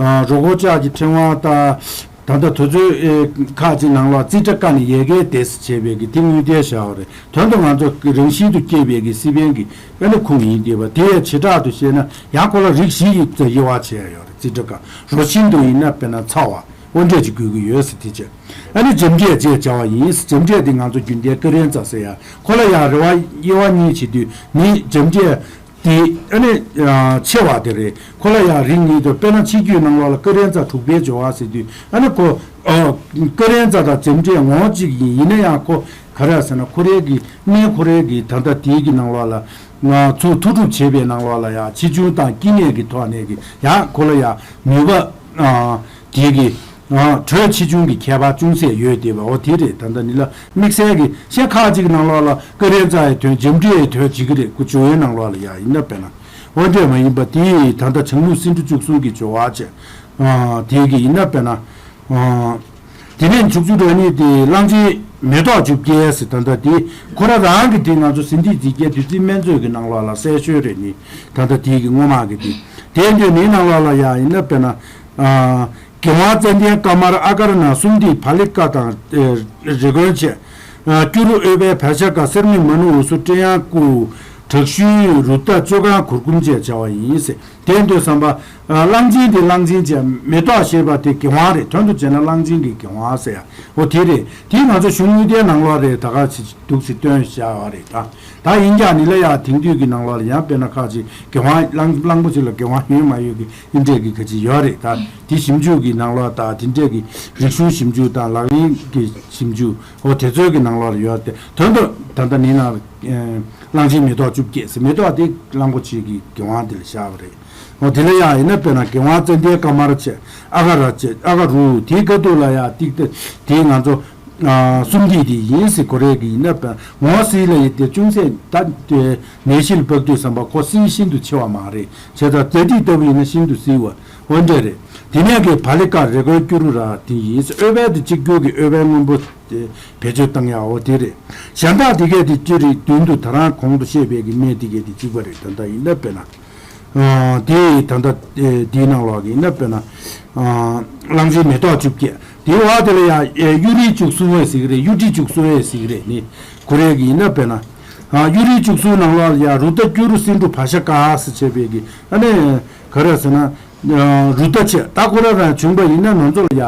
རོ་གོ་ལྕགས་ཀྱི་ཕྲེང་བ་དང་། ད་ལྟ་དེ་ཚོའི་ཁག་ཅིག་ནང་ལ་ཙི་ཏྲ་ཀ་ནི་ཡལ་གའི་སྡེ་ཟེར་བྱས་པའི་གི་དེ་དངོས་གཏེར་བཞག་པ་རེད། དོན་དུ་ང་ཚོ་རང་བཞིན་དུ་སྐྱེས་པའི་གི་སི་པན་གྱི་ཨ་ནི་ཁུངས་ཡིན་བསྡད་པ། དེ་ཡང་བྱེ་བྲག་ཏུ་བཤད་ན་ཡང་ཁོ་ལ་རིགས་བཞི་ཡི་དབྱེ་བ་ཕྱེ་ཡ་ཡོད་རེད། ཙི་ཏྲ་ཀ་རོ་ཤིན་ཏུ་ཡིན་ན་དཔེར་ན་ཚ་བ་དབོ་འབྲས་ཅིག་དགོས་ཀྱི་ཡོད་ཟེར། དེ་བྱས་ཨ་ནི་འཇམ་འབྲས་ཅེས་བྱ་བ་ཡིན། འཇམ་འབྲས་དེ་ང་ཚོ་རྒྱུན་ལྡན་ཀ་རན་ཙ་ཟེར་ཡ། ཁོ་ལ་ཡང་རེ་བ་དབྱེ་བ་གཉིས་བྱེད་དུས་ནི་འཇམ་འབྲས་དེ་ཨ་ནི་ཆེ་བ་དེ་རེད། ཁོ་ལ་ཡང་རིགས་གཉིས་དུ། དཔེར་ན་ཕྱི་རྒྱུད་ནང་ལོགས་ལ་ཀ་རན་ཙ་དྲུག་པའི་སྦྱོར་བ་ཟེར་དུས་ཨ་ནི་ཁོ་ཀ་རན་ཙ་དང་འཇམ་འབྲས་ངོ་གཅིག་ཡིན། ཡིན་ན་ཡང་ཁོ་ག་རེ་ཟེར་ན་ཁོ་རའི་གི་སྨན་ཁོ་རའི་གི་ད་ལྟ་དེའི་གི་ནང་ལོགས་ལ་ང་ཚོ་མཐུ་སྒྲུབ་བྱེད་པའི་ནང་ལོགས་ལ་ཡང་ཆེ་ཆུང་དང་སྐྱེ་གནས་ཀྱི་ཐོག་ནས་གི་ཡང་ཁོ་ལ་ཡང་ནུས་པ་དེ་གི་དྲོད་ཆེ་ཆུང་གི་ཁྱད་པར་ཅུང་ཟད་ཡོད་བསྡད་པ་འོ་དེ་རེད། ད་ལྟ་ནི་ལ་དམིགས་བསལ་གྱི་ཤ་ཁག་ཅིག་ནང་ལོགས་ལ་ཀ་རན་ཙ་ཡི་དོན་འཇམ་འབྲས་ཡི་དོན་བྱེད་ཀྱི་རེད། ཁོ་སྦྱོར་བའི་ནང་ལོགས་ལ་ཡ་ཡིན་ན་དཔེར་ན་འོ་འདྲས་མ་ཡིན་པ་དེ་ད་ལྟ་བྱང་ལུགས་སེང་འབྲུ་བཅུ་གསུམ་གྱི་སྦྱོར་བ་བྱས་དེ་གི་ཡིན་ན་དཔེར་ན་ ཨ། དེ་ནས་དྲུག་ཅུ་རེ་གཉིས་དེ་གླང་ཆེན་མེ་ཏོག་བཅོ་བརྒྱད་ཟེར། ད་ལྟ་དེ་ཁོ་རང་རང་གི་དེ་ང་ཚོ་ཟིན་བྲིས་འདི་རྒྱལ་བདུད་རྩི་སྨན་མཛོད་ཀྱི་ནང་ལོགས་ལ་གསལ་ཤོས་རེད་ནི། ད་ལྟ་དེ་གི་སྔོན་མ་གི་དེ། དེ་འདྲའི་ནི་ནང་ལོགས་ལ་ཡང་ཡིན་ན་དཔེར་ན། ཨ། གེ་ཝང་ཙན་དན་ཀ་མར་ཨ་ཀར་ན་སུམ་ཏི་བ་ལི་ཀ་དང་། ཨེ། རེ་དགོན་བཅས། ཨ། སྐྱུ་རུ་ཨོལ་པའི་བལ་ཤ་ཀ་སེར་མི་མ་ནུ་འུ་སུ་སྤྲེ་ཡང་ཀུ། བྲག་ཤུན་རུ་རྟ་བཅོ་ཁང་གུར་གུམ་བཅས་བྱ་བ་ཡིན་ཟེར། དེ་འདོད་བསམ་པ། ཨ། གླང་ཆེན་དེ་གླང་ཆེན་བྱས། མེ་ཏོག་ཞེས་པ་དེ་གེ་ཝང་རེད། དོན་དུ་བྱས་ན་གླང་ཆེན་གྱི་གེ་ཝང་ཟེར་ཡ། འོ་དེ་རེད། དེ་ང་ཚོ་གཞུང་དངུལ་ལྡན་ནང་ལོགས་རེད། ད་ག་ཅིག་འདུག་སེ་སྟོན་བཞག་པ་རེད་ད། ད་ཡིན་ཀྱང་ནི་ལ་ཡ་དེང་དུས་ཀྱི་ནང་ལོགས་ལ་ཡང་དཔེར་ན་ཁག་ཅིག་གེ་ཝང་གླང་གླང་པོ་ཆེ་ལ་གེ་ཝང་ཡོད་མ་ཡོད་ཀྱི་འདི་འདྲས་ཀྱི་ཁ་ཅིག་ཡོད་རེད་ད། དེ་ཞིབ་འཇུག་གི་ནང་ལོགས་དང་དེ་འདྲས་ཀྱི་རིག་གཞུང་ཞིབ་འཇུག་དང་ལག་ལེན་གྱི་ཞིབ་འཇུག་འོ་དེ་ཚོའི་གི་ནང་ལོགས་ལ་ཡོད་དེ། དོན་དུ་ད་ལྟ་ནི་ན། ཨེ། གླང་ཆེན་མེ་ཏོག་བཅོ་བརྒྱད་ཟེར། མེ་ཏོག་དེ་གླང་པོ་ཆེ་གི་གེ་ཝང་དེ་ལ་བཞག་པ་རེད། འོ་དེ་ལ་ཡང་ཡིན་ན་དཔེར་ན་གེ་ཝང་ཙན་དན་ཀ་མར་བཅས། ཨ་ཀ་ར་བཅས། ཨ་ཀ་རུ། དེའི་ཁ་ཐུག་ལ་ཡང་ཏིག་ཏི་དེ་ང་ཚོ། ཨ། སུམ་ཏི་དེ་ཡིན་ཟེར་གོ་རེད་གི། ཡིན་ན་དཔེར་ངོ་སྲིད་ལ་ཡི་དེ་ཅུང་ཟད་ད་དེ་ནད་གཞི་ལ་དཔག་དུས་བསམ་པ་ཁོ་སྲིད་ཤིན་ཏུ་ཆེ་བ་མ་རེད། བྱས་ཙང་ཛ་ཏི་ལྟ་བུ་ཡིན་ན་ཤིན་ཏུ་སྲིད་པ་འོ་འདྲ་རེད། དེ་ནས་གི་བ་ལི་ཀ་རེ་དགོན་སྐྱུ་རུ་ར་དེ་ཡིན་ཟེར། ཨོལ་པའི་དེ་གཅིག་གྱུར་གི་ཨོལ་པའི་སྔོན་པོ། དེ་བེད་སྤྱོད་བཏང་ཡག་འོ་དེ་རེད། གཞན་དག་དེ་གས་དེ་ཅི་རིགས་མདུན་དུ་ད་རང་གོང་དུ་བཤད་པའི་གི་སྨན་དེ་གས་དེ་གཅིག་པ་རེད། ད་ལྟ་ཡིན་ན་དཔེར་ན། ཨ། དེ་ད་ལྟ་དེའི་ནང་ལོགས་ཀྱི་ཡིན་ན་དཔེར་ན། ཨ། གླང་ཆེན་མེ་ཏོག་བཅོ་བརྒྱད། དེའི་འོག་དེ་ལ་ཡང་གཡུ་རིལ་བཅུ་གསུམ་བའི་ཟིག་རེད། གཡུ་རིལ་བཅུ་གསུམ་བའི་ཟིག་རེད་ནི། གོ་རེ་གི་ཡིན་ན་དཔེར་ན། ཨ། གཡུ་རིལ་བཅུ་གསུམ་ནང་ལོགས་ལ་ཡང་རུ་རྟ་སྐྱུ་རུ་སེང་འབྲུག་བ་ཤ་ཀ་ཟེར་བྱས་པའི་གི་ཨ་ནི་ག་རེ་ཟེར་ན། རུ་རྟ་ཆེ་ད་ཁོ་ར་རང་བྱུང་པ་ཡིན་ན་ང་ཚོ་ལ་ཡ།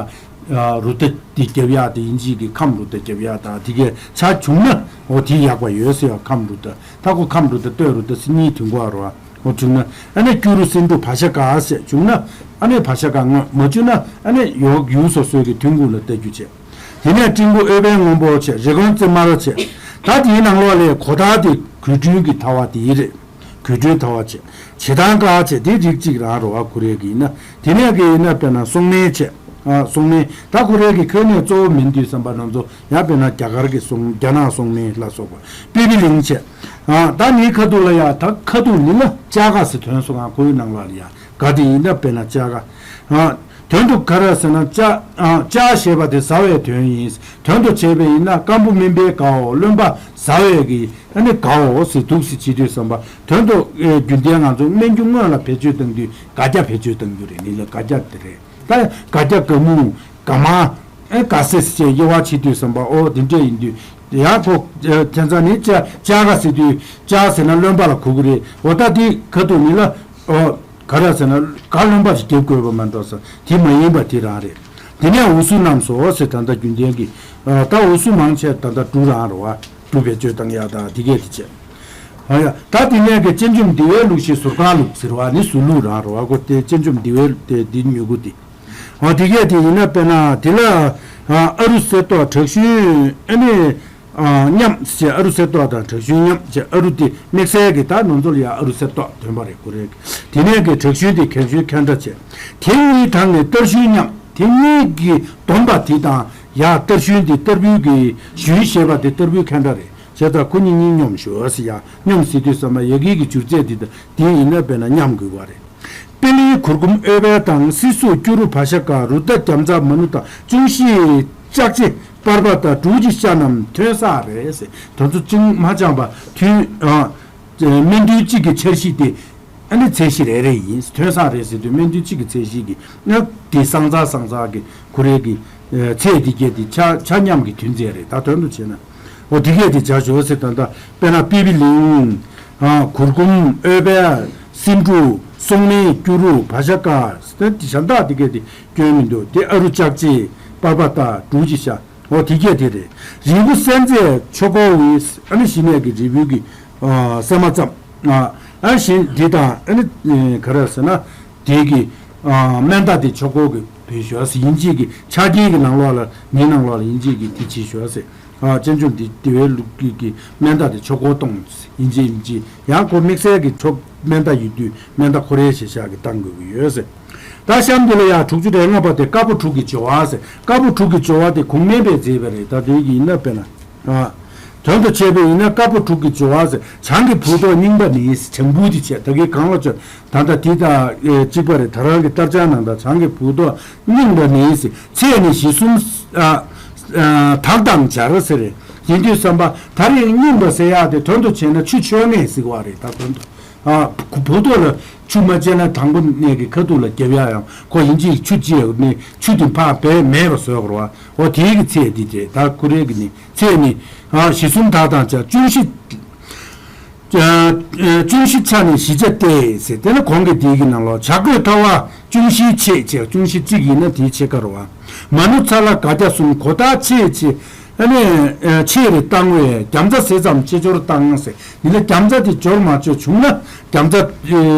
རུ་རྟ་འདི་རྒྱབ་ཡག་དེ་ཡིན་གཅིག་གི་ཁམས་རུ་རྟ་རྒྱབ་ཡག་དང་དེ་གས་ཆ་བྱུང་ན་འོ་དེ་ཡག་པ་ཡོད་ཟེར་ཡ། ཁམས་རུ་རྟ་ད་ཁོ་ཁམས་རུ་རྟ་སྟོད་རུ་རྟ་སེ་གཉིས་མཐུན་གོ་རོ། འོ་བྱུང་ན་ཨ་ནི་སྐྱུ་རུ་སེང་འབྲུག་བ་ཤ་ཀ་ཟེར་བྱུང་ན་ཨ་ནི་བ་ཤ་ཀ་དངོས། མ་བྱུང་ན་ཨ་ནི་ཡོ་ཡུལ་སོ་སོའི་གི་ཐོན་ཁུངས་ལ་ལྟ་རྒྱུ་བྱས། དེ་ནས་སྤྲིན་ཕུང་ཨོལ་པའི་སྔོན་པོ་བྱས། རེ་དགོན་རྩེ་དམར་བྱས། ད་དེའི་ནང་ལོགས་ལས་གོ་ཐག་དེ་གོས་དྲུང་གི་ཐ་བ་དེ་རེད། གོས་དྲུང་ཐ་བ་བྱས། བྱེ་ཐང་དཀར་བྱས། དེ་རིགས་གཅིག་རང་རོ་བ་ཁོ་རེ་གི་ཡིན་ན། དེ་ནས་གི་ཡིན་ན་དཔེར་ན་སོང་མེ་བྱས། ཨ། སོང་མེ་ད་ཁོ་རེ་གི་ཁོ་ནས་གཙོ་བོ་མིན་དུས་བསམ་པ་ནང་ཚོ་ཡང་དཔེར་ན་རྒྱ་གར་གི་སོང་། རྒྱ་ནག་སོང་མེ་ལ་སོགས་པ། པི་པི་ལིང་བྱས། ཨ། ད་ནི་ཁ་ཐུག་ལ་ཡ་ད་ཁ་ཐུག་ནི་ལ་ལྕགས་ག་ཟེར་ཐོན་སོང་ང་། ཁོའི་ནང་ལ་ཡ་ག་དེ་ཡིན་ན་དཔེར་ན་ལྕགས་ག། ཨ། དོན་དུ་ག་རེ་ཟེར་ན་ལྕགས། ཨ། ལྕགས་ཞེས་པ་དེ་ཟ་བའི་དོན་ཡིན། དོན་དུ་བྱས་པས་ཡིན་ན་སྐམ་པོ་སྨིན་པའི་གའོ། རློན་པ་ཟ་བའི་གི་ཨ་ནི་གའོ་ཟེར་འདུག་སེ་བྱེད་དུས་བསམ་པ་དོན་དུ་ཨེ་རྒྱུན་ལྡན་ང་ཚོ་སྨན་རྒྱུ་དངོས་ལ་བེད་སྤྱོད་བཏང་དུས་སྒ་སྐྱ་བེད་སྤྱོད་བཏང་རྒྱུ་རེད། ནི་ལ་སྒ་སྐྱ་དེ་རེད། ད་སྒ་སྐྱ་སྒ་མུ་སྒ་མ་ཨེ་སྒ་སེ་ཟེར་དབྱེ་བ་ཕྱེ་དུས་བསམ་པ་ཨོ་དེ་འདྲས་ཡིན་དུས་ཡང་ཁོ་ཨེ་ཁྱད་མཚར་ནི་ལྕགས་ལྕགས་ག་ཟེར་དུས་ལྕགས་ཟེར་ན་རློན་པ་ལ་གོ་གི་རེད། འོ་ད་དེ་ཁ་ཐུག་ནི་ལ་ཨོ། ག་རེ་ཟེར་ན་ག་རློན་པ་ཞིག་རྒྱབ་དགོས་པ་མ་གཏོགས་ས་དེ་མ་ཡིན་པ་དེ་རང་རེད། དེ་ནས་འུ་སུ་རྣམས་སོ་ཟེར། ད་ལྟ་རྒྱུན་ལྡན་གྱི་ཨ་ད་འུ་སུ་མང་ཆེ་ད་ལྟ་འབྲུ་རང་རེད་བ། འབྲུ་བེད་སྤྱོད་བཏང་ཡག་དང་དེ་གས་དེ་བྱས། ཨ་ཡ་ད་དེ་ནས་གི་སྤྱན་འཇོམས་འདུལ་བའི་ལུགས་ཤིག་ཟུར་ཁང་ལུགས་ཟེར་བ་ནི་ཟུར་ལུགས་རང་རེད་བ། གོ་དེ་སྤྱན་འཇོམས་འདུལ་བའི་དེ་འདི་མྱུ་གུ་དེ། ཨ་དེ་གས་དེ་ཡིན་ན་དཔེར་ན་དེ་ལ་ཨ་ཨ་རུ་གསེར་ཏོག་དྲག་ཤུན་ཨ་ནི། ཨ་མཉམ་ཞེས་ཨ་རུ་གསེར་ཏོག་དང་དྲག་ཤུན་མཉམ་ཞེས་ཨ་རུ་དེ་དམིགས་བསལ་གྱི་ད་ནོར་འཛོལ་ཡང་ཨ་རུ་གསེར་ཏོག་དོན་པ་རེད་ཁོ་རེ། དེ་ནས་ཀྱི་དྲག་ཤུན་དེ་གན་ཤུན་ཁན་ཏྲ་བྱས། དེ་གཉིས་དང་ནི་གཏར་ཤུན་མཉམ། དེ་གཉིས་ཀྱི་སྡོམ་པ་དེ་དང་ཡང་གཏར་ཤུན་དེ་གཏར་བུའི་གི་ཤུན་ཞེས་པ་དེ་གཏར་བུའི་ཁན་ཏྲ་རེད། བྱས་ཙང་ཁོ་གཉིས་གཉིས་སྙོམས་ཞུ་ཨ་སི་ཡ་སྙོམས་ཟེར་དུས་ཙམ་པ་ཡ་གི་གི་སྒྱུ་རྩལ་དེ་དང་དེ་ཡིན་ན་དཔེར་ན་མཉམ་དགོས་པ་རེད། པི་ལིའི་གུར་གུམ་ཨོལ་པལ་དང་སྲིད་གཟུགས་སྐྱུ་རུ་བ་ཤ་ཀ་རུ་རྟ་རྒྱ་མཚལ་མ་ནུ་དང་ཅུང་ཞི་ལྕགས་ཕྱེ་པར་པ་དང་འབྲུག་གི་ཤ་རྣམས་ཐོན་ས་རེད་ཟེར། དེ་ཚོ་ཅུང་མ་འཆམ་པ་ཐུན་ཨ་སྨན་ཐུན་གཅིག་གི་འཆར་གཞི་དེ་ཨ་ནི་ཚད་གཞི་རེ་རེ་ཡིན། ཐོན་ས་རེད་ཟེར་དུས་སྨན་ཐུན་གཅིག་གི་ཚད་གཞི་གི་ཨ་དེ་སང་ཚ་སང་ཚ་གི་ཁོ་རེ་གི་ཚད་དེ་གས་དེ་ཆ་ཆ་མཉམ་གི་ཐུན་ཚད་རེད། ད་དོན་དུ་བྱས་ན། འོ་དེ་གས་དེ་བྱ་ཞོ་ཟེར། ད་ལྟ་དཔེར་ན་པི་པི་ལིང་། ཨ་གུར་གུམ་ཨོལ་པལ། སེང་འབྲུག་སོང་མེ་སྐྱུ་རུ་བ་ཤ་ཀ་ཟེར་ཏེ་གཞན་དག་དེ་གས་དེ་སྐྱོན་མི་འདུག་དེ་ཨ་རུ་ལྕགས་ཕྱེ་པར་པ་ཏ་འབྲུག་གི་ཤ། འོ་དེ་གས་དེ་རེད། རིལ་བུ་གསེར་མཛེས་ཆོས་འཁོར་དབུས་ཨ་ནི་གཞི་ནས་ཀྱི་རིལ་བུ་གི་ཨ་སྲན་མ་ཙམ། ཨ་ཨ་གཞན་དེ་དང་ཨ་ནི་ག་རེ་ཟེར་ན་དེ་གི་ཨ་སྨན་རྟགས་དེ་ཆོས་འཁོར་གི་བོད་ཞོ་ཟེར་ཡིན་གཅིག་གི་ཆ་རྐྱེན་གི་ནང་ལོགས་ལ་ནི་ནང་ལོགས་ལ་ཡིན་གཅིག་གི་དེ་ཕྱི་ཞོ་ཟེར། ཨ་སྤྱན་ཆུང་འདི་དེ་བའི་ལུགས་ཀྱི་གི་སྨན་རྟགས་དེ་ཆོས་འཁོར་གཏོང་ཡིན་གཅིག་ཡིན་གཅིག་ཡང་ཁོ་དམིགས་བསལ་གྱི་ཆོས་སྨན་རྟགས་ཡོད་དུས་སྨན་རྟགས་ཁོ་རའི་ཞེ་ཤག་གི་བཏང་དགོས་ཀྱི་ཡོད་ཟེར། ད་གཤམ་འདི་ལ་ཡང་དྲུག་ཅུ་རེ་ལྔ་པ་དེ་དཀར་པོ་དྲུག་གི་སྦྱོར་བ་ཟེར། དཀར་པོ་དྲུག་གི་སྦྱོར་བ་དེ་གོང་སྨན་པས་མཛད་པ་རེད། ད་དེ་གི་ཡིན་ན་དཔེར་ན། ཨ། དོན་དུ་བྱས་པས་ཡིན་ན་དཀར་པོ་དྲུག་གི་སྦྱོར་བ་ཟེར། བྱང་གི་བུ་ཏོ་རྙིང་པ་ནི་བྱང་བུ་དེ་བྱས། ད་གིན་གང་ལ་བྱོན་ད་ལྟ་དེ་དང་གཅིག་པ་རེད། ད་རང་གི་དར་ཆ་ནང་དང་བྱང་གི་བུ་ཏོ་རྙིང་པ་ནི་ཟེར། ཚེས་ནི་བཞི་གསུམ། ཨ། ཨ། དག་དང་སྦྱར་ཟེར་རེད། ཡིན་དུས་བསམ་པ་ད་རེས་རྙིང་པ་ཟེར་ཡག་དེ་དོན་དུ་བྱས་ན་ཆུ་མཆོད་ནས་ཟེར་བ་རེད། ད་དོན་དུ། ཨ། བུ་ཏོ་ལ་ཆུ་མ་བྱས་ན་དང་པོ་ནས་ཀྱི་ཁ་ཐུག་ལ་རྒྱབ་ཡག་ཡང་ཁོ་ཡིན་གཅིག་ཆུ་བྱས་ནས་ཆུ་དེ་ཕར་བས་མེད་པ་བཟོས་དགོས་རེད་བ། འོ་དེའི་གི་ཚེས་འདི་རེད། ད་ཁོ་རེ་གི་ནི་ཚེས་ནི། ཨ། བཞི་གསུམ་དག་དང་སྦྱར། ཅུང་ཞི། ཨ། ཅུང་ཞི་ཆ་ནས་བཞི་ཆ་སྟེ་ཟེར། དེ་ནི་གོང་གི་དེའི་གི་ནང་ལོགས་བྱ་རྒོད་ཐ་བ་ཅུང་ཞིའི་ཕྱེད་བྱས། ཅུང་ཞི་གཅིག་ཡིན་ན་དེའི་ཕྱེད་ཀ་རེད་བ། མ་ནུ་ཚ་ལ་ག་རྒྱ་གསུམ། གོ་ད་ཕྱེད་བྱས། ཨ་ནི་ཕྱེད་རེ་བཏང་བས་རྒྱ་མཚོ་ཟས་ཙམ་ཅེས་སྦྱོར་བཏང་ཟེར། ཡིན་ན་རྒྱ་མཚོ་དེ་སྦྱོར་མ་བཅོས་བྱུང་ན་རྒྱ་མཚོ།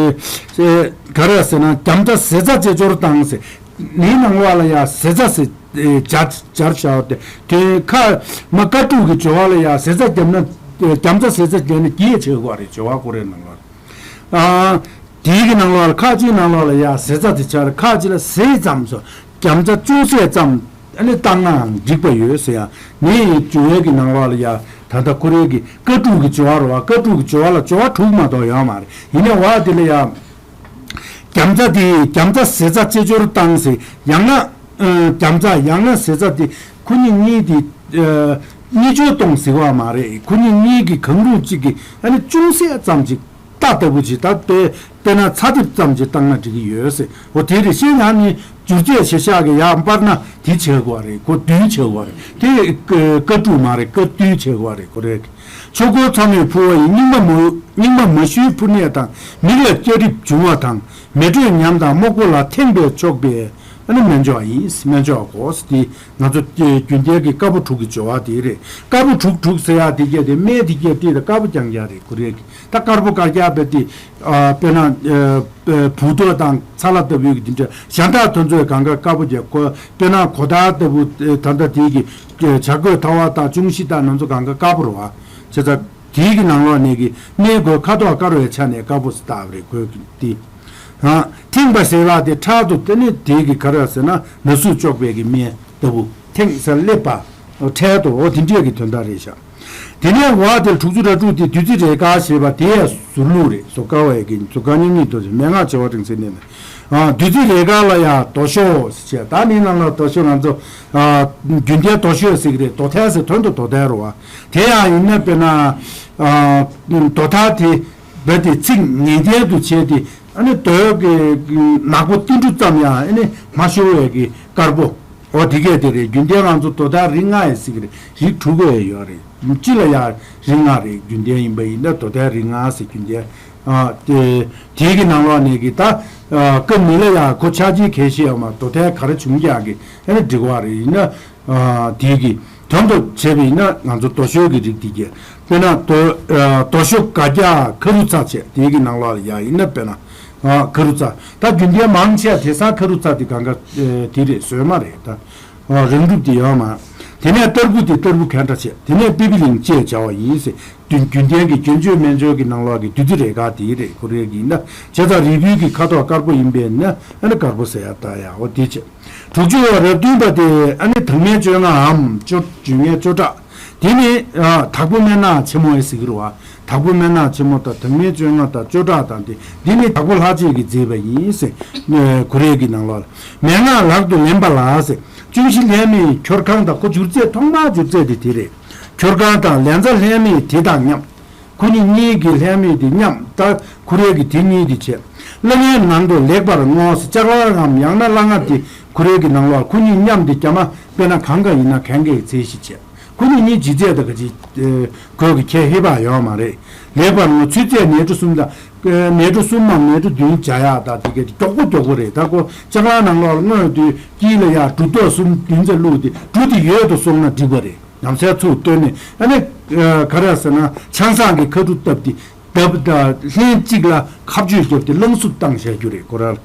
ཨེ། ག་རེ་ཟེར་ན་རྒྱ་མཚོ་ཟས་ཙམ་ཅེས་སྦྱོར་བཏང་ཟེར། ནི་ནང་ལོགས་ལ་ཡ་ཟས་ཙམ་ཟེར། ཨེ། སྦྱར་སྦྱར་བྱ་བ་དེ་དེ་ཁ་མ་ཀ་དྲུག་གི་སྦྱོར་བ་ལ་ཡ་ཟས་ཙམ་བརྒྱབ་ན། ཨེ། རྒྱ་མཚོ་ཟས་ཙམ་བརྒྱབ་ན་རྒྱས་བྱེད་དགོས་རེད། སྦྱོར་བ་ཀོ་རེ་ནང་ལོགས། ཨ། དེའི་གི་ནང་ལོགས་ལ་ཁ་ཅིག་ནང་ལོགས་ལ་ཡ་ཟས་ཙམ་དེ་ཆར་ཁ་ཅིག་ལ་ཟས་ཙམ་སོ། རྒྱ་མཚོ་ཅུང་ཟད་ཙམ་ཨ་ནི་བཏང་ནའང་འགྲིག་པ་ཡོད་ཟེར་ཡ། ནི་སྦྱོར་བའི་གི་ནང་ལོགས་ལ་ཡ་ད་ལྟ་ཁོ་རའི་གི་ཀ་དྲུག་གི་སྦྱོར་བ་རེད་བ། ཀ་དྲུག་གི་སྦྱོར་བ་ལ་སྦྱོར་བ་དྲུག་མ་གཏོགས་ཡོད་མ་རེད། ཡིན་ནའི་བ་དེ་ལ་ཡ། རྒྱ་མཚོ་དེ་རྒྱ་མཚོ་ཟས་ཙམ་ཅེས་སྦྱོར་བཏང་ཟེར། ཡང་ན། ཨ། རྒྱ་མཚོ་ཡང་ན་ཟས་ཙམ་དེ་ཁོ་གཉིས་གཉིས་དེ། ཨ། གཉིས་སྦྱོར་གཏོང་ཟེར་བ་མ་རེད། ཁོ་གཉིས་གཉིས་ཀྱི་གང་རུང་གཅིག་གི་ཨ་ནི་ཅུང་ཟད་ཙམ་ཅིག་རྟ་ལྟ་བུ་ཅིག་ད་དཔེ་དཔེར་ན་ཚ་ཐིབ་ཙམ་ཅིག་བཏང་ན་འགྲིག་གི་ཡོད་ཟེར། འོ་དེ་རེད། ཤེས་ཡང་ནི་སྦྱོར་ཚད་ཞེ་ཤག་གི་ཡར་སྤར་ན་དེ་བྱེད་དགོས་རེད། ཁོ་བསྡུས་བྱེད་དགོས་རེད། དེ་ཀ་དྲུག་མ་རེད། ཀ་བསྡུས་བྱེད་དགོས་རེད། ཁོ་རེད། ཆོས་འཁོར་མཚམས་མེད་ཕུར་བ་ཡི། རྙིང་མ་མ་རྙིང་མ་མ་ཞུའི་ཕུར་གནས་དང་། མིག་ལ་སྐྱ་རིབ་འབྱུང་བ་དང་། མེ་དྲོད་ཉམས་དང་སྨུག་པོ་ལ། ཐེངས་པས་ཆོག་པས་ཨ་ནི་སྨན་མཆོག་ཡིན། སྨན་མཆོག་གོ་ཟེར། དེ་ང་ཚོ་རྒྱུན་ལྡན་གྱི་དཀར་པོ་དྲུག་གི་སྦྱོར་བ་དེ་རེད། དཀར་པོ་དྲུག་དྲུག་ཟེར་ཡག་དེ་གྱད་དེ་སྨན་དེ་གྱད་དེ་དཀར་པོ་རྐྱང་རྐྱང་རེད། ཁོ་རེད། ད་དཀར་པོ་དཀར་རྐྱང་བས་དེ། ཨ། དཔེར་ན། ཨ། བུ་ཏོ་དང་ཚ་ལ་ལྟ་བུའི་གི་དེ་འདྲ་གཞན་དག་དེ་ཚོའི་གང་ག་དཀར་པོ་རྒྱག་གོ། དཔེར་ན་གོ་ད་ལྟ་བུ་ད་ལྟ་དེའི་གི་བྱ་རྒོད་ཐ་བ་དང་ཅུང་ཞི་དང་ནང་ཚོ་གང་ག་དཀར་པོ་རེད་བ། བྱས་ཙང་དེའི་གི་ནང་ལོགས་ནས་གི་སྨན་གོས་ཁ་དོག་དཀར་བའི་ཆ་ནས་དཀར་པོ་ཟེར་བཏགས་པ་རེད། གོས་གི་དེ། ཨ། ཐེངས་པ་ཟེར་བ་དེ་ཕྲལ་དུ་དེ་ནི་དེའི་གི་ག་རེ་ཟེར་ན་ན་ཟུག་གཅོག་པའི་གི་སྨན་ལྟ་བུ། ཐེངས་ཟེར་སླེབས་པ། ཕྲལ་དུ། འོ་དེ་འདྲས་ཀྱི་དོན་དག་རེད་ཤག་དེ་ནས་འོ་དེ་དྲུག་ཅུ་རེ་དྲུག་དེ་བདུད་རྩི་རེས་འགའ་ཞེས་པ་དེ་ཡང་ཟུར་ལུགས་རེད། ཟུར་དཀར་བའི་གི་ཟུར་དཀར་མཉམ་ཉིད་དུ་མན་ངག་བྱེ་བ་ཕྲེང་ཟེར་ནས་ནི། ཨ། བདུད་རྩི་རེས་འགའ་ལ་ཡང་དོ་ཤོག་ཟེར་བྱས། ད་ནི་ནང་ལ་དོ་ཤོག་ང་ཚོ། ཨ། རྒྱུན་ལྡན་དོ་ཤོག་ཟེར་གི་རེད། དོ་ཐལ་ཟེར་དོན་དུ་དོ་ཐལ་རེད་བ། དེ་ཡང་ཡིན་ན་དཔེར་ན། ཨ། དོ་ཐལ་དེ། རྦད་དེ་ཚིག་ངེས་གཏན་དུ་བྱས་ཏེ། ཨ་ནི་དོ་གི་ནག་པོ་ཏིལ་འབྲུ་ཙམ་ཡང་ཨ་ནི་མ་ཤོར་བའི་གི་དཀར་པོ། འོ་དེ་གས་དེ་རེད། རྒྱུན་ལྡན་ང་ཚོ་དོ་ཐལ་རིགས་ལྔ་ཡི་ཟེར་གི་རེད། རིགས་དྲུག་གས་ཡོད་རེད། སྤྱི་ལ་ཡང་རིགས་ལྔ་རེད། རྒྱུན་ལྡན་ཡིན་པ་ཡིན་ན་དོ་ཐལ་རིགས་ལྔ་ཟེར། རྒྱུན་ལྡན། ཨ། དེ་དེའི་གི་ནང་ལོགས་ནས་གི་ད། ཨ། ཀ་མི་ལ་ཡང་ཁོ་ཆ་རྐྱེན་གལ་ཆེ་ཡོད་མ། དོ་ཐལ་ག་རེ་བྱུང་ཀྱང་གི་ཨ་ནི་འགྲིག་པ་རེད། ཡིན་ན། ཨ། དེའི་གི་དོན་དུ་བྱས་པ་ཡིན་ན་ང་ཚོ་དོ་ཤོག་གི་རིགས་དེ་གས། དཔེར་ན་དོ། ཨ། དོ་ཤོག་ག་རྒྱ་ཁ་རུ་ཚ་བྱས། དེའི་གི་ནང་ལོགས་ལ་ཡ་ཡིན་ན་དཔེར་ན། ཨ། ཁ་རུ་ཚ། ད་རྒྱུན་ལྡན་མང་ཆེ་དེང་སང་ཁ་རུ་ཚ་དེ་གང་ག་ཨེ། དེ་རེད། བཟོས་མ་རེད་ད། ཨ། རང་གྲུབ་དེ་ཡོད་མ། དེ་ནས་ཏར་བུ་དེ་ཏར་བུ་གན་ཁྲ་བྱས། དེ་ནས་པི་པི་ལིང་ཅེས་བྱ་བ་ཡིན་ཟེར། རྒྱུན་རྒྱུན་ལྡན་གྱི་རྒྱན་སྤྱོད་སྨན་སྦྱོར་གྱི་ནང་ལོགས་ཀྱི་བདུད་རྩི་རེས་འགའ་དེ་རེད། ཁོ་རེ་གི་ཡིན་ན། བྱས་ཙང་རིལ་བུའི་གི་ཁ་དོག་དཀར་པོ་ཡིན་པས་ན་ཨ་ནི་དཀར་པོ་ཟེར་ཡ་ད་ཡ། འོ་དེ་བྱས། དྲུག་ཅུ་པ་རབ་བདུན་པ་དེ་ཨ་ནི་དྭངས་སྨན་བཅོ་ལྔའམ་བཅོ་བཅོ་ལྔའི་བཅོ་ཁྲག་དེ་ནི། ཨ། དྭགས་པོ་སྨན་སྣ་ཆེན་མོ་ཡི་ཟེར་གི་རེད་བ། དྭགས་པོ་སྨན་སྣ་ཆེན་མོ་དང་དྭངས་སྨན་བཅོ་ལྔ་དང་བཅོ་ཁྲག་དང་དེ། འདི་ནི་དྭགས་པོ་ལྷ་རྗེ་གིས་མཛད་པ་ཡིན་ཟེར། ཨ། ཁོ་རའི་གི་ནང་ལོགས་ལ། མན་ངག་ལག་ཏུ་ལེན་པ་ལ་ཟེར། ཅུང་ཞི་ལྷད་མེད་ཁྱོར་ཁང་དང་། ཁོ་སྦྱོར་ཚད་ཐོག་མར་སྦྱོར་ཚད་དེ་དེ་རེད། ཁྱོར་ཁང་དང་ལན་ཚྭ་ལྷད་མེད་དེ་དང་མཉམ། ཁོ་གཉིས་གཉིས་ཀྱི་ལྷད་མེད་དེ་མཉམ། ད་ཁོ་རའི་གི་དེ་གཉིས་དེ་བྱས། སླ་ངའི་ནང་དུ་ལེགས་པར་བརྔོ་ཟེར། ལྕགས་ལ་རམ་ཡང་ན་སླ་ང་དེ་ཁོ་རའི་གི་ནང་ལོགས་ཁོ་གཉིས་མཉམ་དེ་རྒྱ་མ་དཔེར་ན་གང་ག་ཡིན་ན་གན་གའི་ཚད་གཞི་བྱས། ཁོ་གཉིས་གཉིས་ལྗིད་ཚད་དང་ག་ཅི། ཨེ། གོས་ཀྱི་ཁྱད་ཧེ་བག་ཡོད་མ་རེད། ལེགས་པར་བརྔོ། ཚོད་ཚད་ནས་འབྲུ་གསུམ་དང་། ཨེ། ནས་འབྲུ་གསུམ་མམ་ནས་འབྲུ་བདུན་སྦྱར་ཡག་དང་དེ་གའི་མགྱོགས་པོ་མགྱོགས་པོ་རེད། ད་ཁོ་ལྕགས་ལ་ནང་ལོགས་ལ་བརྔོས་དུས་དཀྱིལ་ལ་ཡ་འབྲུ་རྡོག་གསུམ་བདུན་ཙམ་བླུགས་ཏེ་འབྲུ་དེ་ཡོད་དུ་སོང་ན་འགྲིག་པ་རེད། ཉམས་སད་ཚུར་བཏོན་ནས་ཨ་ནི། ཨ། ག་རེ་ཟེར་ན་ཆང་སང་གི་ཁ་གྲུ་བཏབ་སྟེ་བརྡབ་དང་ལྷན་གཅིག་ལ་ཁ་གཅོད་བརྒྱབ་སྟེ་རླངས་བསུབ་བཏང་བཞག་རྒྱུ་རེད་ཁོ་ར།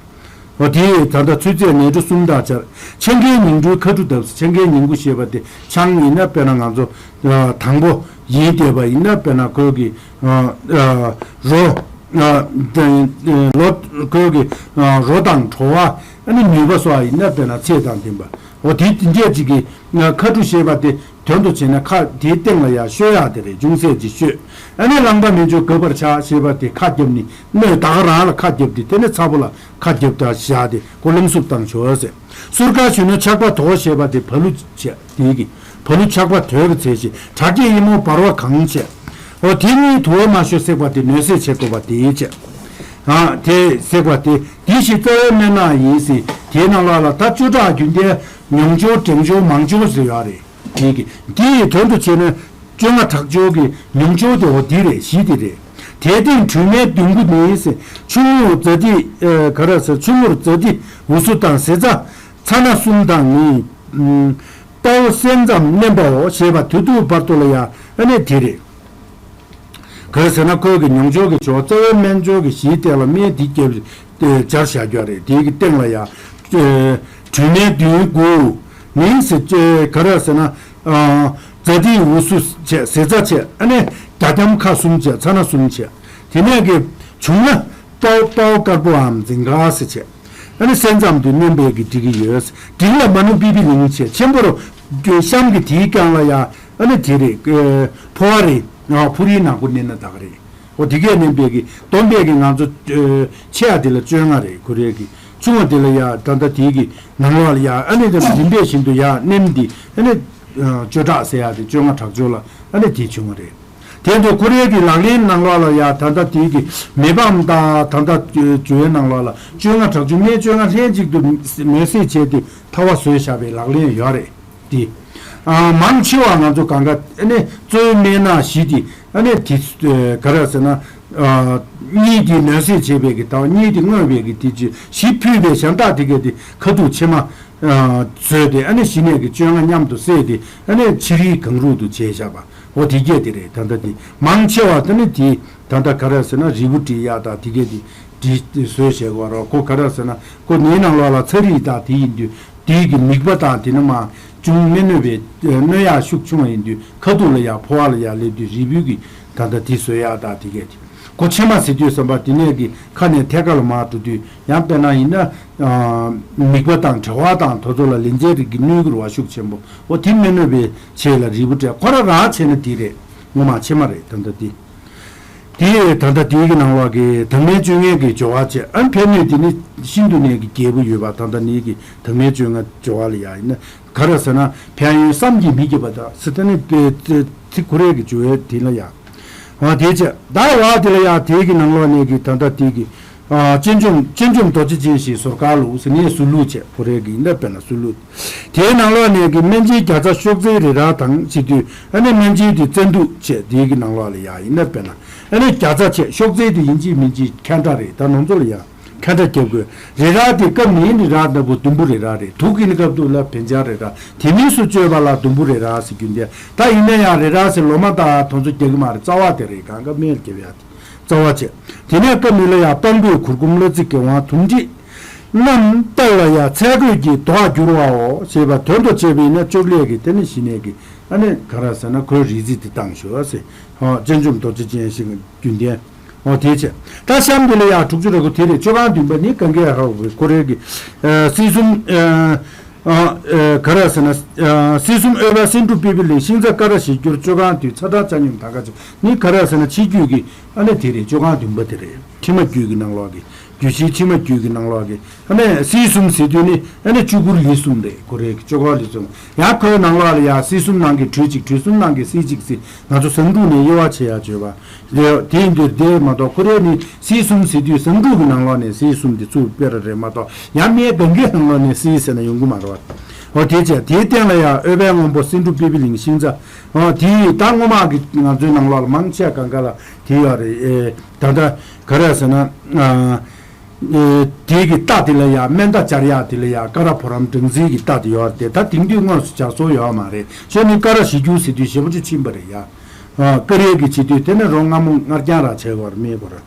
འོ་དེ་ད་ལྟ་ཚོད་ཚད་ནས་འབྲུ་གསུམ་དང་སྦྱར། ཆང་ཁའི་ཉིང་འབྲུའི་ཁ་གྲུ་བཏབ་ཟེར། ཆང་ཁའི་ཉིང་འབྲུ་ཞེས་པ་དེ་ཆང་ཡིན་ན་དཔེར་ན་ང་ཚོ། ཨ། དང་པོ་ཡིན་བསྡད་པ་ཡིན་ན་དཔེར་ན་ཁོས་གི། ཨ། ཨ། རོ། ལོ་ཁོལ་གྱི་རོ་དང་བྲོ་བ་ཨ་ནི་ནུས་པ་སོགས་ཡིན་ན་དཔེར་ན་ཚད་དང་ལྡན་པ། འོ་དེ་འདྲས་ཅིག་གི་ཁ་དྲུག་ཞེས་པ་དེ་དོན་དུ་བྱས་ན་ཁ་དེའི་སྟེང་ལ་ཡང་བཤོས་ཡག་དེ་རེད། ཅུང་ཟད་ཅིག་བཤོས། ཨ་ནི་རླངས་པ་མེ་མཆོད་དགབ་པར་བྱ་ཞེས་པ་དེ་ཁ་རྒྱབ་ནི་སྣོད་ད་ག་རང་ལ་ཁ་རྒྱབ་སྟེ་དེ་ནས་ཚ་པོ་ལ་ཁ་རྒྱབ་ད་བཞག་སྟེ་ཁོ་རླུང་འཚུབ་བཏང་ཆོག་ཟེར། གསུར་དཀར་གཞོན་ནུ་ཆག་པ་དོག་ཞེས་པ་དེ་བ་ལུ་བྱས་དེའི་གི་བ་ལུ་ཆག་པ་དོད་ཀྱི་ཚེ་ཞིག་དྲག་སྐྱེད་ཡིན་མོ་འབར་བ་གང་བྱས། འོ་དེ་གཉིས་དུ་བ་མ་ཤོར་བསྲེགས་པ་དེ་ནོན་བསྲེག་བྱེད་དགོས་པ་དེའི་བྱས། ཨ་དེ་བསྲེགས་པ་དེ་དེ་ཞིག་རྩ་བའི་སྨན་སྣ་ཡིན་ཟེར། དེའི་ནང་ལོགས་ལ་ད་བཅུ་ཕྲག་རྒྱུན་ལྡན་མྱོང་ཆོག་འབྲེང་ཆོག་མང་ཆོག་ཟེར་ཡོད་རེད། དེའི་གི་དེ་ཡི་དོན་དུ་བྱས་ན་བཅོ་ལྔ་དྲག་ཆོག་གི་མྱོང་ཆོག་དེ་འོ་དེ་རེད། བཞི་དེ་རེད། དེ་སྟེང་དྲུད་མའི་བདུད་མགོ་ནི་ཟེར། ཆུང་ངུར་ཛཱ་ཏི་ཨེ་ག་ར་ཟེར། ཆུང་ངུར་ཛཱ་ཏི་འུ་སུ་དང་ཟེ་ཙ་ཚ་སྣ་གསུམ་དང་ནི། ཨུམ། དཔའ་བོ་སེམས་ཙམ་མནན་པའོ་ཞེས་པ་དུས་དུས་བར་དུ་ལ་ཡང་ཨ་ནི་དེ་རེད། ག་རེ་ཟེར་ན་ཁོའི་གི་མྱོང་ཆོག་གི་ཆོག་རྩ་བའི་སྨན་སྦྱོར་གྱི་གཞིའི་སྟེང་ལ་སྨན་འདི་བརྒྱབ་སྦྱར་བཞག་རྒྱུ་རེད། དེའི་གི་སྟེང་ལ་ཡང་དྲུད་མའི་བདུད་མགོ་ནི་ཟེར། ག་རེ་ཟེར་ན་ཛཱ་ཏི་འུ་སུ་བྱས། ཟེ་ཙ་བྱས། ཨ་ནི་རྒྱ་གྲམ་ཁ་གསུམ་བྱས། ཚ་སྣ་གསུམ་བྱས། དེ་ནས་གི་བྱུང་ན་དཔའ་དཔའ་བོ་དཀར་པོའམ་འཛིན་ག་ཟེར་བྱས། ཨ་ནི་སེམས་ཙམ་དུ་མནན་པའི་གི་འགྲིག་གི་ཡོད། འགྲིག་ལ་མ་ནུ་པི་པི་ལིང་བྱས། ཆེན་པོར་གཤམ་གྱི་དེའི་རྐྱང་ལ་ཡང་ཨ་ནི་དེ་རེད། ཕོ་བ་རེད། ཕུ་རིའི་ནག་པོ་མནན་ན་ད་ག་རེད། འོ་དེ་གས་མནན་པའི་གི་སྟོན་པའི་གི་ང་ཚོ་ཆེ་ཡ་དེ་ལ་བཅོ་ལྔ་རེད། ཁོ་རའི་གི་ཆུང་བ་དེ་ལ་ཡ་ད་ལྟ་དེའི་གི་ནང་ལོགས་ལ་ཡ་ཨ་ནི་དེ་ལ་རིམ་པས་བཞིན་དུ་ཡ་མནན་འདི་ཨ་ནི་བཅུ་ཕྲག་ཟེར་ཡ་དེ་བཅོ་ལྔ་དྲག་ཆོག་ལ་ཨ་ནི་དེ་བྱུང་བ་རེད། དེ་ཚོ་ཁོ་རའི་གི་ལག་ལེན་ནང་ལོགས་ལ་ཡ་ད་ལྟ་དེའི་གི་མེ་འབར་དང་ད་ལྟ་བཅོ་ལྔ་ནང་ལོགས་ལ་བཅོ་ལྔ་དྲག་ཆོག་སྨན་བཅོ་ལྔ་ལྷན་ཅིག་ཏུ་མེ་བསྲེགས་བྱས་ཏེ་ཐལ་བ་བཟོས་བཞག་པའི་ལག་ལེན་ཡོད་རེད། དེ། ཨ་མང་ཆེ་བ་ང་ཚོ་གང་ག་ཨ་ནི་གཙོ་བོའི་སྨན་སྣ་བཞི་དེ་ཨ་ནི་དེ་ག་རེ་ཟེར་ན། གཉིས་དེ་ནོན་བསྲེག་བྱས་པའི་གི་ད་གཉིས་དེ་བརྔོས་པའི་གི་དེ་ཅི་བཞི་ཕུད་པའི་ཞབས་བཏགས་དེ་ག་དེ་ཁ་ཐུག་ཕྱེ་མ་བཟོས་ཏེ་ཨ་ནི་གཞི་ནས་གི་བཅོ་ལྔ་མཉམ་དུ་བསྲེས་ཏེ་ཨ་ནི་ཕྱི་རིལ་གང་རུང་དུ་བྱས་བཞག་པ་འོ་དེ་གས་དེ་རེད། ད་ལྟ་དེ་མང་ཆེ་བ་ད་ནི་དེ་ད་ལྟ་ག་རེ་ཟེར་ན་རིལ་བུ་བྲིས་ཡག་དང་དེ་གས་དེ་བྲིས་བཟོས་བྱས་གོ་རོགས་ཁོ་ག་རེ་ཟེར་ན་ཁོ་ནི་ནང་ལོགས་ལ་ཚ་རིལ་དང་དེ་ཡིན་དུས། དེའི་གི་མིག་པ་དང་དེ་ནི་མ་ཅུང་མི་གནོད་པའི་གནོད་ཡག་ཤུགས་ཆུང་བ་ཡིན་དུས་ཁ་ཐུག་ལ་ཡ་ཕོ་བ་ལ་ཡ་སླེབས་དུས་རིལ་བུའི་གི་ད་ལྟ་དེ་བཟོས་ཡག་དང་དེ་གས་དེ་ཁོ་ཕྱེ་མ་ཟེར་དུས་ཙམ་པ་དེ་ནས་གི་ཁ་ནས་ཐད་ཀ་ལ་མར་འགྲོ་དུས་ཡང་དཔེར་ན་ཡིན་ན་མིག་པ་དང་གྲེ་བ་དང་དེ་ཚོ་ལ་ལན་ཚྭའི་རིགས་ཀྱི་གནོད་ཀྱི་རེད་བ་ཤུགས་ཆེན་པོ་འོ་དེ་མི་གནོད་པའི་ཆེད་ལ་རིལ་བུ་སྤྲད་ཁོ་རང་རང་བྱས་ན་དེ་རེད། ངོ་མ་ཕྱེ་མ་རེད་ད་ལྟ་དེ། དེ་ད་ལྟ་དེའི་གི་ནང་ལོགས་ཀྱི་དྭངས་མའི་བཅུད་ངན་གྱི་སྦྱོར་བ་བྱས། ཨ་ཕན་ནུས་དེ་ནི་ཤིན་ཏུ་ནས་ཀྱི་རྒྱས་པོ་ཡོད་པ། ད་ལྟ་ནི་གི་དྭངས་མའི་བཅུད་ངན་སྦྱོར་བ་ལ་ཡ་ཡིན་ན་ག་རེ་ཟེར་ན་ཕན་ཡོན་བསམ་གྱིས་མི་ཁྱབ་པ་དང་ཟེར་ད་ནི་དཔེ་ཚིག་ཁོ་རའི་གི་སྦྱོར་བའི་དེ་ལ་ཡ། ཨ་དེ་བྱས་ད་བ་དེ་ལ་ཡ་དེའི་གི་ནང་ལོགས་ནས་གི་ད་ལྟ་དེའི་གི་ཨ་སྤྱན་ཆུམ་སྤྱན་ཆུམ་རྡོ་རྗེ་ཅན་ཞེས་ཟུར་མཁར་ལུགས་ཟེར་ནས་ཟུར་ལུགས་བྱས་ཁོ་རའི་གི་ཡིན་ན་དཔེར་ན་ཟུར་ལུགས། དེའི་ནང་ལོགས་ནས་ཀྱི་སྨན་དཔྱད་བརྒྱ་རྩ་གཤོག་རྩེའི་རི་རབ་དང་ཞེས་དུས་ཨ་ནི་སྨན་དཔྱད་དེ་བཙན་དུག་བྱས་དེའི་གི་ནང་ལོགས་ལ་ཡ་ཡིན་ན་དཔེར་ན་ཨ་ནི་བརྒྱ་རྩ་བྱས་གཤོག་རྩེ་དེ་ཡིན་གཅིག་མིན་གཅིག་ཁ་འདྲ་རེད། ད་ནང་ཚོ་ལ་ཡ་ཁ་འདྲ་རྒྱབ་དགོས། རི་རབ་དེ་སྐབས་མིན་རི་རབ་ལྟ་བུ་ཟླུམ་པོ་རི་རབ་རེད། དུག་གི་ནི་སྐབས་དུ་ལ་བན་ཆ་རི་རབ་དེ་མིན་སུ་བཅོས་པ་ལ་ཟླུམ་པོ་རི་རབ་ཟེར་རྒྱུ་འདི་ད་ཡིན་ན་ཡང་རི་རབ་ཟེར་ལོ་མ་དང་དོན་ཚོ་རྒྱག་གི་མ་རེད། རྩ་བ་དེ་རེད། གང་ག་སྨན་རྒྱབ་ཡ་དེ། རྩ་བ་བྱས། དེ་ནས་སྐབས་མི་ལ་ཡང་དཔང་པོའི་གུར་གུམ་གླ་རྩི་གི་དབང་དུམ་སྒྲིག་རྣམས་བཏགས་ལ་ཡང་ཚལ་གོས་ཀྱི་དོག་བསྒྱུར་བའོ་ཞེས་པ་དོན་དུ་བྱས་པས་ན་བཅོ་ལྔ་གི་དེ་ནི་གཞི་ནས་ཀྱི་ཨ་ནི་ག་ར་ཟེར་ན་ཁོའི་རིལ་རྩི་དེ་བཏང་ཞོག་ཟེར། ཧོ་སྤྱན་ཆུམ་རྡོ་རྗེ་ཅན་ཞིག་རྒྱུན་ལྡན། ཧོ་དེ་བྱས། ད་གཤམ་དེ་ལ་ཡང་དྲུག་ཅུ་རེ་དགུ་དེ་རེད། བཅོ་ཁང་བདུན་པ་ནི་གངྒཱའི་ཧ་བའི་ཁོ་རའི་གི་སྲིད་གསུམ། ཨ་ཨ་ག་ར་ཟེར་ན། ཨ་སྲིད་གསུམ་འོད་འབར་སེང་འབྲུག་པི་པི་ལིང་ཤིང་རྩ་ཀ་ར་བཞི་འགྱུར་བཅོ་ཁང་དུས་ཚ་གྲང་ཆ་སྙོམས་དང་ག་ཅིག་ནི་ག་ར་ཟེར་ན་ཕྱི་རྒྱུད་ཀྱི་ཨ་ནི་དེ་རེད། བཅོ་ཁང་བདུན་པ་དེ་རེད། ཕྱི་མ་རྒྱུད་ཀྱི་ནང་ལོགས་ཀྱི་རྒྱུད་བཞིའི་ཕྱི་མ་རྒྱུད་ཀྱི་ནང་ལོགས་ཀྱི་ཨ་ནི་སྲིད་གསུམ་ཟེར་དུས་ནི་ཨ་ནི་བཅུ་དགུ་ལི་གསུམ་རེད། ཁོ་རེ་གི་བཅོ་ཁང་ལི་གསུམ་ཡང་ཁོའི་ནང་ལོགས་ལ་ཡང་སྲིད་གསུམ་ནང་གི་དྲོད་གཅིག་དྲོད་གསུམ་ནང་གི་སྲིད་གཅིག་ཟེར་ང་ཚོ་ཟངས་དྲུག་ནས་དབྱེ་བ་ཕྱེ་ཡ་བརྗོད་པ། དེ་ཡིན་དུས་དེ་མ་གཏོགས་ཁོ་རེ་ནི་སྲིད་གསུམ་ཟེར་དུས་ཟངས་དྲུག་གི་ནང་ལོགས་ནས་སྲིད་གསུམ་དེ་ཚུར་སྤེལ་ར་རེད་མ་གཏོགས་ཡང་མིའི་གངྒཱའི་ནང་ལོགས་ནས་སྲིད་ཟེར་ན་ཡོང་གི་མ་རེད་བ། འོ་དེ་བྱས་དེའི་སྟེང་ལ་ཡང་འོད་འབར་སྔོན་པོ་སེང་འབྲུག་པི་པི་ལིང་ཤིང་རྩ། འོ་དེ་ཡིས་ད་སྔོན་མ་གི་ང་ཚོའི་ནང་ལོགས་ལ་མང་ཆེ་གང་ག་ལ་དེ་ཡོད་རེད། ཨེ་ད་ལྟ་ག་རེ་ཟེར་ན། ཨ་ཨེ་དེ་གི་རྟ་དེ་ལ་ཡང་སྨན་རྟ་སྦྱར་ཡག་དེ་ལ་ཡང་ཀ་ར་བུ་རམ་སྦྲང་རྩིའི་གི་རྟ་དེ་ཡོད་རེད་དེ། ད་དེང་དུས་དངོས་སུ་སྦྱར་སྲོལ་ཡོད་མ་རེད། ཤོ་ནི་ཀ་ར་བཞི་འགྱུར་ཟེར་དུས་ཞེ་པོ་ཅིག་ཕྱིན་པ་རེད་ཡ། ཨ་ཀ་རའི་གི་བྱེད་དུས་དེ་ནི་རོ་མངར་མོ་མངར་རྐྱང་ར་བྱས་པར་མེད་པར།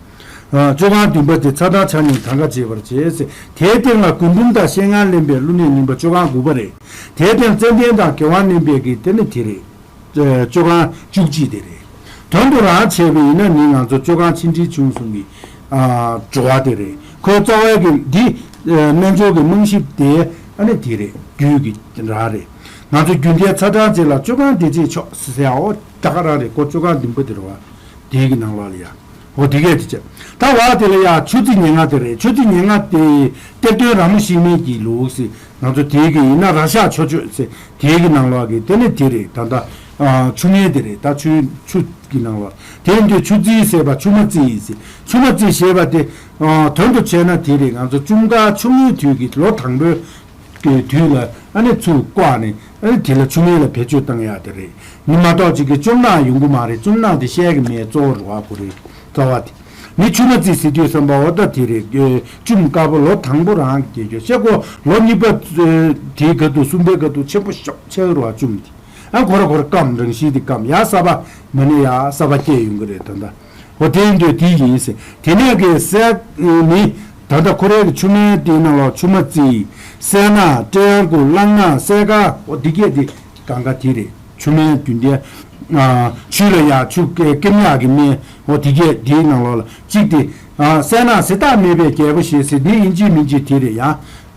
ཨ་བཅོ་ཁང་བདུན་པ་དེ་ཚ་གྲང་ཆ་སྙོམས་དང་ག་བྱེད་པར་བྱེད་ཟེར། དེའི་སྟེང་ལ་རྒུན་འབྲུམ་དང་ཤེལ་དངར་ལེན་པའི་ཀླུ་ནད་རྙིང་པ་བཅོ་ཁང་དགུ་པ་རེད། དེའི་སྟེང་ཙན་དན་དང་དགེ་དབང་ལེན་པའི་གི་དེ་ནི་དེ་རེད། ཨ་བཅོ་ཁང་བཅུ་གཅིག་དེ་རེད། དོན་དུ་རང་བྱས་པ་ཡིན་ན་ནི་ང་ཚོ་བཅོ་ཁང་ཆིག་ཁྲི་ཆུང་གསུམ་གྱི་ ཨ་བྲོ་བ་དེ་རེད། ཁོའི་རྩ་བའི་གི་འདི་ཨ་སྨན་སྦྱོར་གི་རྨང་གཞི་དེ་ཨ་ནི་དེ་རེད། རྒྱུད་ཀྱི་ར་རེད། ང་ཚོ་རྒྱུད་ལྡན་ཚ་གྲང་ཅན་ལ་བཅོས་ཁང་བདེ་བྱེད་མཆོག་ཟེར་ཡ། འོ་ད་ག་རང་རེད། ཁོ་བཅོས་ཁང་བདུན་པོ་དེ་རེད་བ། དེའི་གི་ནང་ལོགས་ལ་ཡ། འོ་དེ་གས་དེ་བྱས། ད་བ་དེ་ལ་ཡ་ཆུ་ཚིགས་ཉེར་ལྔ་དེ་རེད། ཆུ་ཚིགས་ཉེར་ལྔ་དེ་གཏེར་སྟོན་ར་མོ་ཤི་མིན་གྱི་ལུགས་ཟེར། ང་ཚོ་དེའི་གི་ཡིན་ན་ར་ཤ་ཆོ་ཆོ་ཟེར། དེའི་གི་ནང་ལོགས་ཀྱི་དེ་ནི་དེ་རེད། ད་ལྟ་ཨ་ཆུ་ངན་དེ་རེད། ད་ཆུ་ཆུ་གི་ནང་ལོགས་དེ་ཡིན་དུས་ཆུ་རྩི་ཟེར་བ་ཆུ་མ་རྩི་ཡིན་ཟེར། ཆུ་མ་རྩི་ཞེས་པ་དེ་ཨ་དོན་དུ་བྱས་ན་དེ་རེད། ང་ཚོ་ཆུ་མཁར་ཆུ་ངན་དུས་ཀྱི་ལོ་དང་པོའི་གི་དུས་ལ་ཨ་ནི་ཚུར་བཀག་ནས་ཨ་ནི་དེ་ལ་ཆུ་སྨན་ལ་བེད་སྤྱོད་བཏང་ཡག་དེ་རེད། ནི་མ་གཏོགས་ཅིག་གི་བཅོམ་ནག་ཡོང་གི་མ་རེད། བཅོམ་ནག་དེ་བཤལ་གི་མེད། གཙོ་བོ་རུ་བ་ཁོ་རེད། རྩ་བ་དེ་ནི་ཆུ་མ་རྩི་ཟེར་དུས་བསམ་པ་འོ་ད་དེ་རེད། ཨེ་བཅུམ་དཀར་པོ་ལོ་དང་པོ་རང་གི་རྒྱལ་ཤེ་ཁོ་ལོ་གཉིས་པ་ཨེ་དེའི་ག་དུ་གསུམ་པའི་ག་དུ་ཆེན་པོ་ཤོག་ཆེ་རུ་བ་བཅུམ་དེ། ཨ་ཁོ་ར་ཁོ་ར་སྐམ། རང་བཞིན་དེ་སྐམ། ཡ་གསར་པ་མ་ནི་ཡ་གསར་པ་སྐྱེས་ཡོང་གི་རེད་ད་ལྟ། འོ་དེ་ཡིན་དུས་དེ་ཡིན་ཟེར། དེ་ནས་གི་སྲེག་ནི་ད་ལྟ་ཁོ་རའི་གི་ཆུ་སྨན་དེའི་ནང་ལ་ཆུ་མ་རྩི། སྲེག་ནག་སྤྲེའུ་རྒོད་གླང་ནག་སྲེ་དཀར། འོ་དེ་གས་དེ་གང་ག་དེ་རེད། ཆུ་སྨན་རྒྱུན་ལྡན་ཨ་ཆུ་ལ་ཡ་ཆུ་སྐེམ་ཡག་གི་སྨན། འོ་དེ་གས་དེའི་ནང་ལོགས་ལ་གཅིག་དེ་ཨ་སྲེག་ནག་ཟེར་རྟགས་མེད་པའི་རྒྱལ་པོ་ཞེས་ཟེར། འདི་ཡིན་གཅིག་མིན་གཅིག་དེ་རེད། ཡང་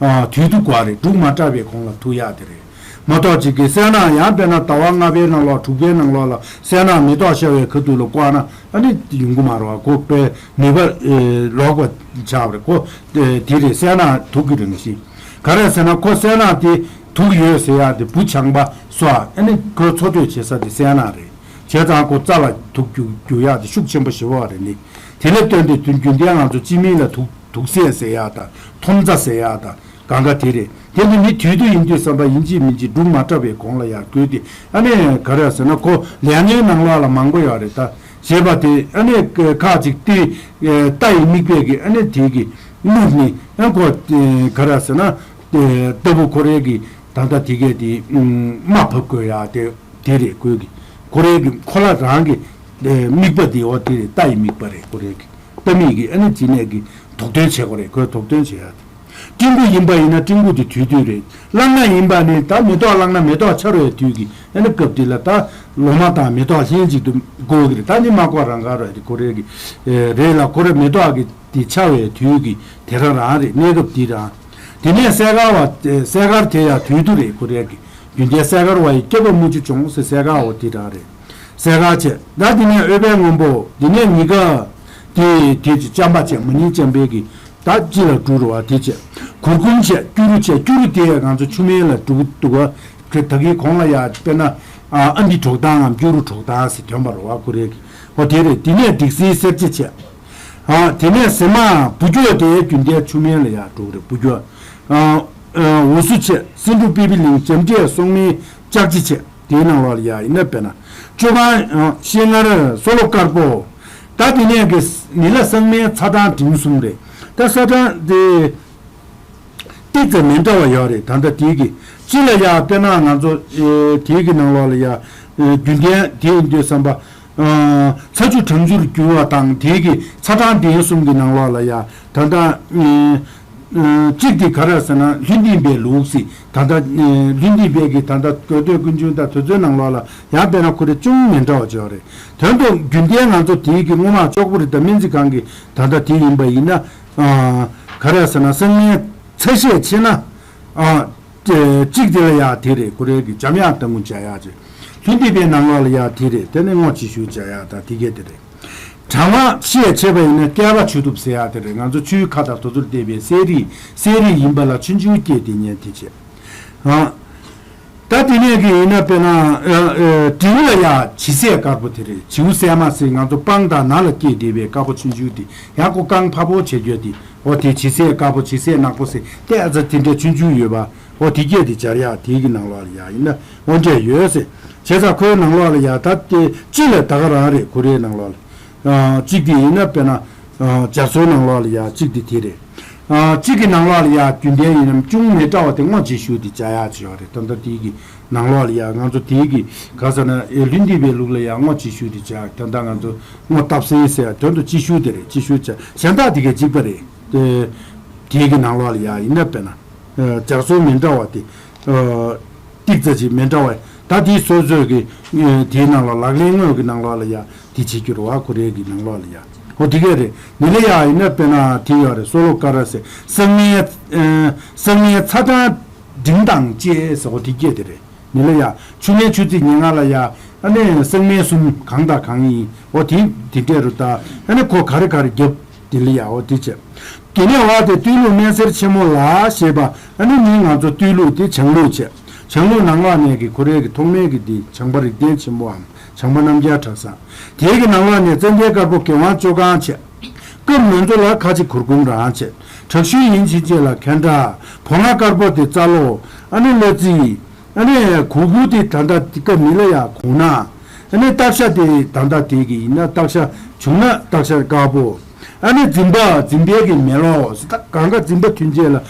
ཨ་དུས་དུ་དགོས་རེད། འབྲུག་མ་བཀྲ་བའི་གོང་ལ་ཐུག་ཡག་དེ་རེད། མ་གཏོགས་ཅིག་གི་སྲེག་ནག་ཡང་དཔེར་ན་ཟླ་བ་ལྔ་པའི་ནང་ལོགས་དྲུག་པའི་ནང་ལོགས་ལ་སྲེག་ནག་མེ་ཏོག་ཤར་བའི་ཁ་ཐུག་ལ་བཀག་ན་ཨ་ནི་ཡོང་གི་མ་རེད་བ། ཁོ་དཔེ་ནུས་པ་ཨེ་ལོག་པ་ཆགས་པ་རེད། ཁོ་ཨེ་དེ་རེད། སྲེག་ནག་དུག་གི་རང་བཞིན། ག་རེ་ཟེར་ན་ཁོ་སྲེག་ནག་དེ་དུག་ཡོད་ཟེར་ཡག་དེ་བུ་ཆང་པ་སོགས་ཨ་ནི་ཁོའི་འཚོ་སྡོད་བྱེད་ས་དེ་སྲེག་ནག་རེད། བྱས་ཙང་ཁོ་རྩ་ལ་དུག་རྒྱུ་རྒྱུ་ཡག་དེ་ཤུགས་ཆེན་པོ་ཞེ་པོ་རེད་ནི། དེ་ལས་བརྟེན་ཏེ་དུས་རྒྱུན་ལྡན་ང་ཚོ་སྤྱི་མིང་ལ་དུག་དུག་སྲེག་ཟེར་ཡག་དང་ཐོམ་རྩ་ཟེར་ཡག་དང་། གང་ག་དེ་རེད། དེ་ནི་མི་དུས་དུ་ཡིན་དུས་བསམ་པ་ཡིན་གཅིག་མིན་གཅིག་འབྲུག་མ་བཀྲ་བའི་གོང་ལ་ཡར་བཀོད་དེ་ཨ་ནི་ག་རེ་ཟེར་ན་ཁོ་ལས་ངན་ནང་ལོགས་ལ་མང་པོ་ཡོད་རེད་ད། ཞེས་པ་དེ་ཨ་ནི་ཁ་ཅིག་དེ་རྟ་ཡི་མིག་དཔེ་གི་ཨ་ནི་དེ་གི་དམིགས་ནི་ཨ་ཁོ་ག་རེ་ཟེར་ན་ལྟ་བུ་ཁོ་རའི་གི་ད་ལྟ་དེ་གས་དེ་རྨ་ཕབ་དགོས་ཡག་དེ་དེ་རེད། ཁོའི་གི་ཁོ་རའི་གི་ཁོ་ལ་རང་གི་མིག་པ་དེ་འོ་དེ་རེད། རྟ་ཡི་མིག་པ་རེད། ཁོ་རའི་གི་རྟ་མིག་གི་ཨ་ནི་དེ་ནས་གི་དོགས་འདོན་བྱེད་དགོས་རེད། ཁོས་དོགས་འདོན་བྱེད་ཡག་དེ། སྤྲིན་ཕུ་ཡིན་པ་ཡིན་ན་སྤྲིན་ཕུ་དེ་དུས་དུས་རེད། གླང་ནག་ཡིན་པ་ནི་ད་མེ་ཏོག་བླངས་ན་མེ་ཏོག་འཆར་བའི་དུས་ཀྱི་ཨ་ནི་སྐབས་དེ་ལ་ད་ལོ་མ་དང་མེ་ཏོག་ལྷན་ཅིག་ཏུ་བཀོད་ཀྱི་རེད། ད་ནི་མ་བཀོད་རང་ག་རེད། ཁོ་རེ་གི་རེད་ལ་ཁོ་རེ་མེ་ཏོག་གི་དེ་འཆར་བའི་དུས་ཀྱི་དེ་རང་རང་རེད། གནས་སྐབས་དེ་རང་། དེ་ནས་སྲས་མཁར་བ་སྲས་མཁར་དེ་ཡང་དུས་དུ་རེད། ཁོ་རེ་གི་རྒྱུན་ལྡན་སྲས་མཁར་བ་ཡི་སྐྱེ་བ་མུ་ཅུ་བྱུང་ཟེར་སྲས་མཁར་བ་དེ་རང་རེད། སྲས་མཁར་བྱས། ད་དེ་ནས་ཨོལ་པའི་སྔོན་པོ། དེ་ནས་ཉི་དགའ། དེ་དེ་ཅི་ཅམ་པ་བྱས། མ་ནིང་ཅམ་པའི་གི་ད་ཅི་ལ་འབྲུ་རུ་བ་དེ་བྱས། གུར་གུམ་བྱས། སྐྱུ་རུ་བྱས། སྐྱུ་རུ་དེ་ང་ཚོ་ཆུ་སྨན་ལ་འབྲུ་འདུག་ག་ད་གི་གོང་ལ་ཡ་དཔེར་ན་ཨ་འདི་གྲོག་ཐང་ངམ་སྐྱུ་རུ་གྲོག་ཐང་ཟེར་དོན་པ་རུ་བ་ཁོ་རེ་གི་འོ་དེ་རེད། དེ་ནས་སྒྲིག་སྲིན་སེར་བྱེད་བྱས། ཨ་དེ་ནས་ཟེ་མ་བུ་སྐྱོ་དེ་རྒྱུན་ལྡན་ཆུ་སྨན་ལ་ཡ་འགྲོ་གི་རེད། བུ་སྐྱོ། ཨ་ཨ་འུ་སུ་བྱས། སེ་འབྲུ་པི་པི་ལིང་། ལྕམ་དྲལ། སོག་མའི་ལྕགས་ཀྱི་བྱས། དེའི་ནང་ལོགས་ལ་ཡ་ཡིན་ན་དཔེར་ན་བཅོ་ཁང་ཤེལ་མངར་སོ་ལོ་དཀར་པོ། ད་དེ་ནས་གི་ནི་ལ་སྲང་མའི་ཚ་གྲང་འབྲིང་གསུམ་རེད། ད་ཚ་གྲང་དེ་ཏིག་ཙམ་མི་འདྲ་བ་ཡོད་རེད། ད་ལྟ་དེའི་གི་སྤྱི་ལ་ཡ་དཔེར་ན་ང་ཚོ་དེའི་གི་ནང་ལོགས་ལ་ཡ་རྒྱུན་ལྡན་དེ་ཡིན་དུས་བསམ་པ། ཚ་ཆུ་གྲང་ཆུར་འགྱུར་བ་དང་དེའི་གི་ཚ་གྲང་ལྡན་གསུམ་གི་ནང་ལོགས་ལ་ཡ་ད་ལྟ་གཅིག་དེ་ག་རེ་ཟེར་ན་ལྷུན་ལྡན་པའི་ལུགས་སྲིད། ད་ལྟ་ལྷུན་ལྡན་པའི་གི་ད་ལྟ་དགོས་འདོད་ཀུན་འབྱུང་དང་དེ་ཚོའི་ནང་ལོགས་ལ་ཡང་དཔེར་ན་ཁོ་རེ་ཅུང་མི་འདྲ་བ་ཅིག་ཡོད་རེད། དོན་དུ་རྒྱུན་ལྡན་ང་ཚོ་དེའི་གི་སྔོ་དམག་ལྕོག་པོ་རི་དང་སྨན་རྩིས་ཁང་གི་ད་ལྟ་དེ་ཡིན་པ་ཡིན་ན་ག་རེ་ཟེར་ན་སྲང་མའི་ཚ་ཤས་ཆེ་ན། ཨ། གཅིག་དེ་ལ་ཡ་དེ་རེད། ཁོ་རེ་གི་འཇམ་དབྱངས་ལྟ་བུ་བྱ་ཡག་ཅིག་ལྷུན་སྡིག་པའི་ནང་ལོགས་ལ་ཡ་དེ་རེད། དེ་ནི་སྔོ་བྱི་ཞུ་བྱ་ཡག་དང་དེ་གས་དེ་རེད། གྲང་བ་ཤས་ཆེ་བ་ཡིན་ན་བསྐལ་པ་ཆུ་ཐུབ་ཟེར་ཡག་དེ་རེད། ང་ཚོ་ཆུའི་ཁ་དང་དེ་ཚོར་བལྟས་པའི་གསེར་རིས་གསེར་རིས་ཡིན་པ་ལ་ཆུ་འཇུ་སྐྱེས་ཏེ་ཉན་དེ་བྱེད། ཨ། ད་དེ་ནས་གི་ཡིན་ན་དཔེར་ན་ཨ་ཨ་དྲིལ་བུ་ལ་ཡ་བྱི་ཟེར་དཀར་པོ་དེ་རེད། བྱིའུ་སྲན་མ་ཟེར་ང་ཚོ་སྤང་དང་ནགས་ལ་སྐྱེས་བསྡད་པའི་དཀར་པོ་ཆུ་འཇུ་དེ་ཡང་ཁོ་རྐང་ཕ་བོ་བྱེད་རྒྱུ་དེ། འོ་དེ་བྱི་ཟེར་དཀར་པོ་བྱི་ཟེར་ནག་པོ་ཟེར་ཏེ་ཨ་ཙ་དེ་འདྲའི་ཆུ་འཇུ་ཡོད་པ། འོ་དེ་སྐད་དེ་སྦྱར་ཡག་དེའི་གི་ནང་ལོགས་ལ་ཡ་ཡིན་ན་འོ་འདྲས་ཡོད་ཟེར། བྱས་ཙང་ཁོའི་ནང་ལོགས་ལ་ཡ་ད་དེ་སྤྱི་ལ་ད་ག་རང་རེད། ཁོ་རའི་ནང་ལོགས་ལ་ཨ་གཅིག་དེ་ཡིན་ན་དཔེར་ན་ཨ་སྦྱར་སྲོལ་ནང་ལོགས་ལ་ཡ་གཅིག་དེ་དེ་རེད། ཨ་གཅིག་གི་ནང་ལོགས་ལ་ཡ་རྒྱུན་ལྡན་ཡིན་ནམ་ཅུང་མི་འདྲ་བ་དེ་སྔོ་བྱི་ཞུ་དེ་བྱ་ཡག་ཅིག་ཡོད་རེད། ད་ལྟ་དེའི་གི་ནང་ལོགས་ལ་ཡ་ང་ཚོ་དེའི་གི་ག་ཟེར་ན་ཨེ་ལྷུན་སྡིག་པའི་ལུགས་ལ་ཡ་སྔོ་བྱི་ཞུ་དེ་བྱ་ཡག་ད་ལྟ་ང་ཚོ་སྔོ་བཏབ་སྲིན་ཟེར་ཡག་དོན་དུ་བྱི་ཞུ་དེ་རེད། བྱི་ཞུ་བྱ་གཞན་དག་དེ་གའི་གཅིག་པ་རེད། དེ་དེའི་གི་ནང་ལོགས་ལ་ཡ་ཡིན་ན་དཔེར་ན། སྦྱར་སྲོལ་མི་འདྲ་བ་དེ། ཏིག་ཙ་ཅིག་མི་འདྲ་བ། ད་དེའི་སོ་སོའི་གི་དེའི་ནང་ལ་ལག་ལེན་དངོས་ཀྱི་ནང་ལོགས་ལ་ཡ་དེ་བྱེད་རྒྱུ་རེད་བ། ཁོ་རའི་གི་ནང་ལོགས་ལ་ཡ། འོ་དེ་གས་རེད། ནི་ལ་ཡ་ཡིན་ན་དཔེར་ན་དེ་ཡོད་རེད། སོ་ལོ་ཀ་ར་ཟེར། སང་ཉིན་ཨ་སང་ཉིན་ཚ་གྲང་འབྲིང་དང་བཅས་ཟེར། འོ་དེ་གས་དེ་རེད། ནི་ལ་ཡ་ཆུ་ལྷན་ཆུ་ཚོད་ཉེར་ལྔ་ལ་ཡ། ཨ་ནི་སང་ཉིན་གསུམ་གང་དང་གང་ཡིན། འོ་དེ་དེ་འདྲས་རུ་ད། ཨ་ནི་ཁོ་ག་རེ་ག་རེ་རྒྱབ། དེ་ལ་ཡ་འོ་དེ་བྱས། དེ་ནས་འོ་དེ་སྟོད་ལུགས་སྨན་སེར་ཆེན་མོ་ལ་ཞེས་པ། ཨ་ནི་ནི་ང་ཚོ་སྟོད་ལུགས་དེ་བྱང་ལུགས་བྱས། བྱང་ལུགས་ནང་ལོགས་ནས་ཀྱི་ཁོ་རའི་གི་ཐོག་མའི་གི་དེ་བྱང་པ་རིག་ལྡན་ཆེན་མོའམ་བྱང་པ་རྣམ་རྒྱལ་གྲྭ་ཚང་། དེའི་གི་ནང་ལོགས་ནས་ཙན་དན་དཀར་པོ་དགེ་དབང་ལྕོག་གང་བྱས། སྐབས་ནོར་མཛོ་ལ་ཁ་ཆེ་གུར་གུམ་རང་བྱས། དྲག་ཤུལ་ཡིན་ཕྱིན་ཆད་ལ་ཁན་ཏྲ། བོ་ང་དཀར་པོ་དེ་རྩ་ལོ། ཨ་ནི་གླ་རྩི། ཨ་ནི་གུ་གུ་དེ་ད་ལྟ་དེ་སྐབས་མི་ལ་ཡ་གུང་ན། ཨ་ནི་སྟག་ཤ་དེ་ད་ལྟ་དེ་གི་ཡིན་ན་སྟག་ཤ་བྱུང་ན་སྟག་ཤ་དཀར་པོ། ཨ་ནི་འཛིན་པ་འཛིན་པའི་གི་མེ་ལོ་ཟེར། ད་གང་ག་འཛིན་པ་ཐུན་ཆད་ལ་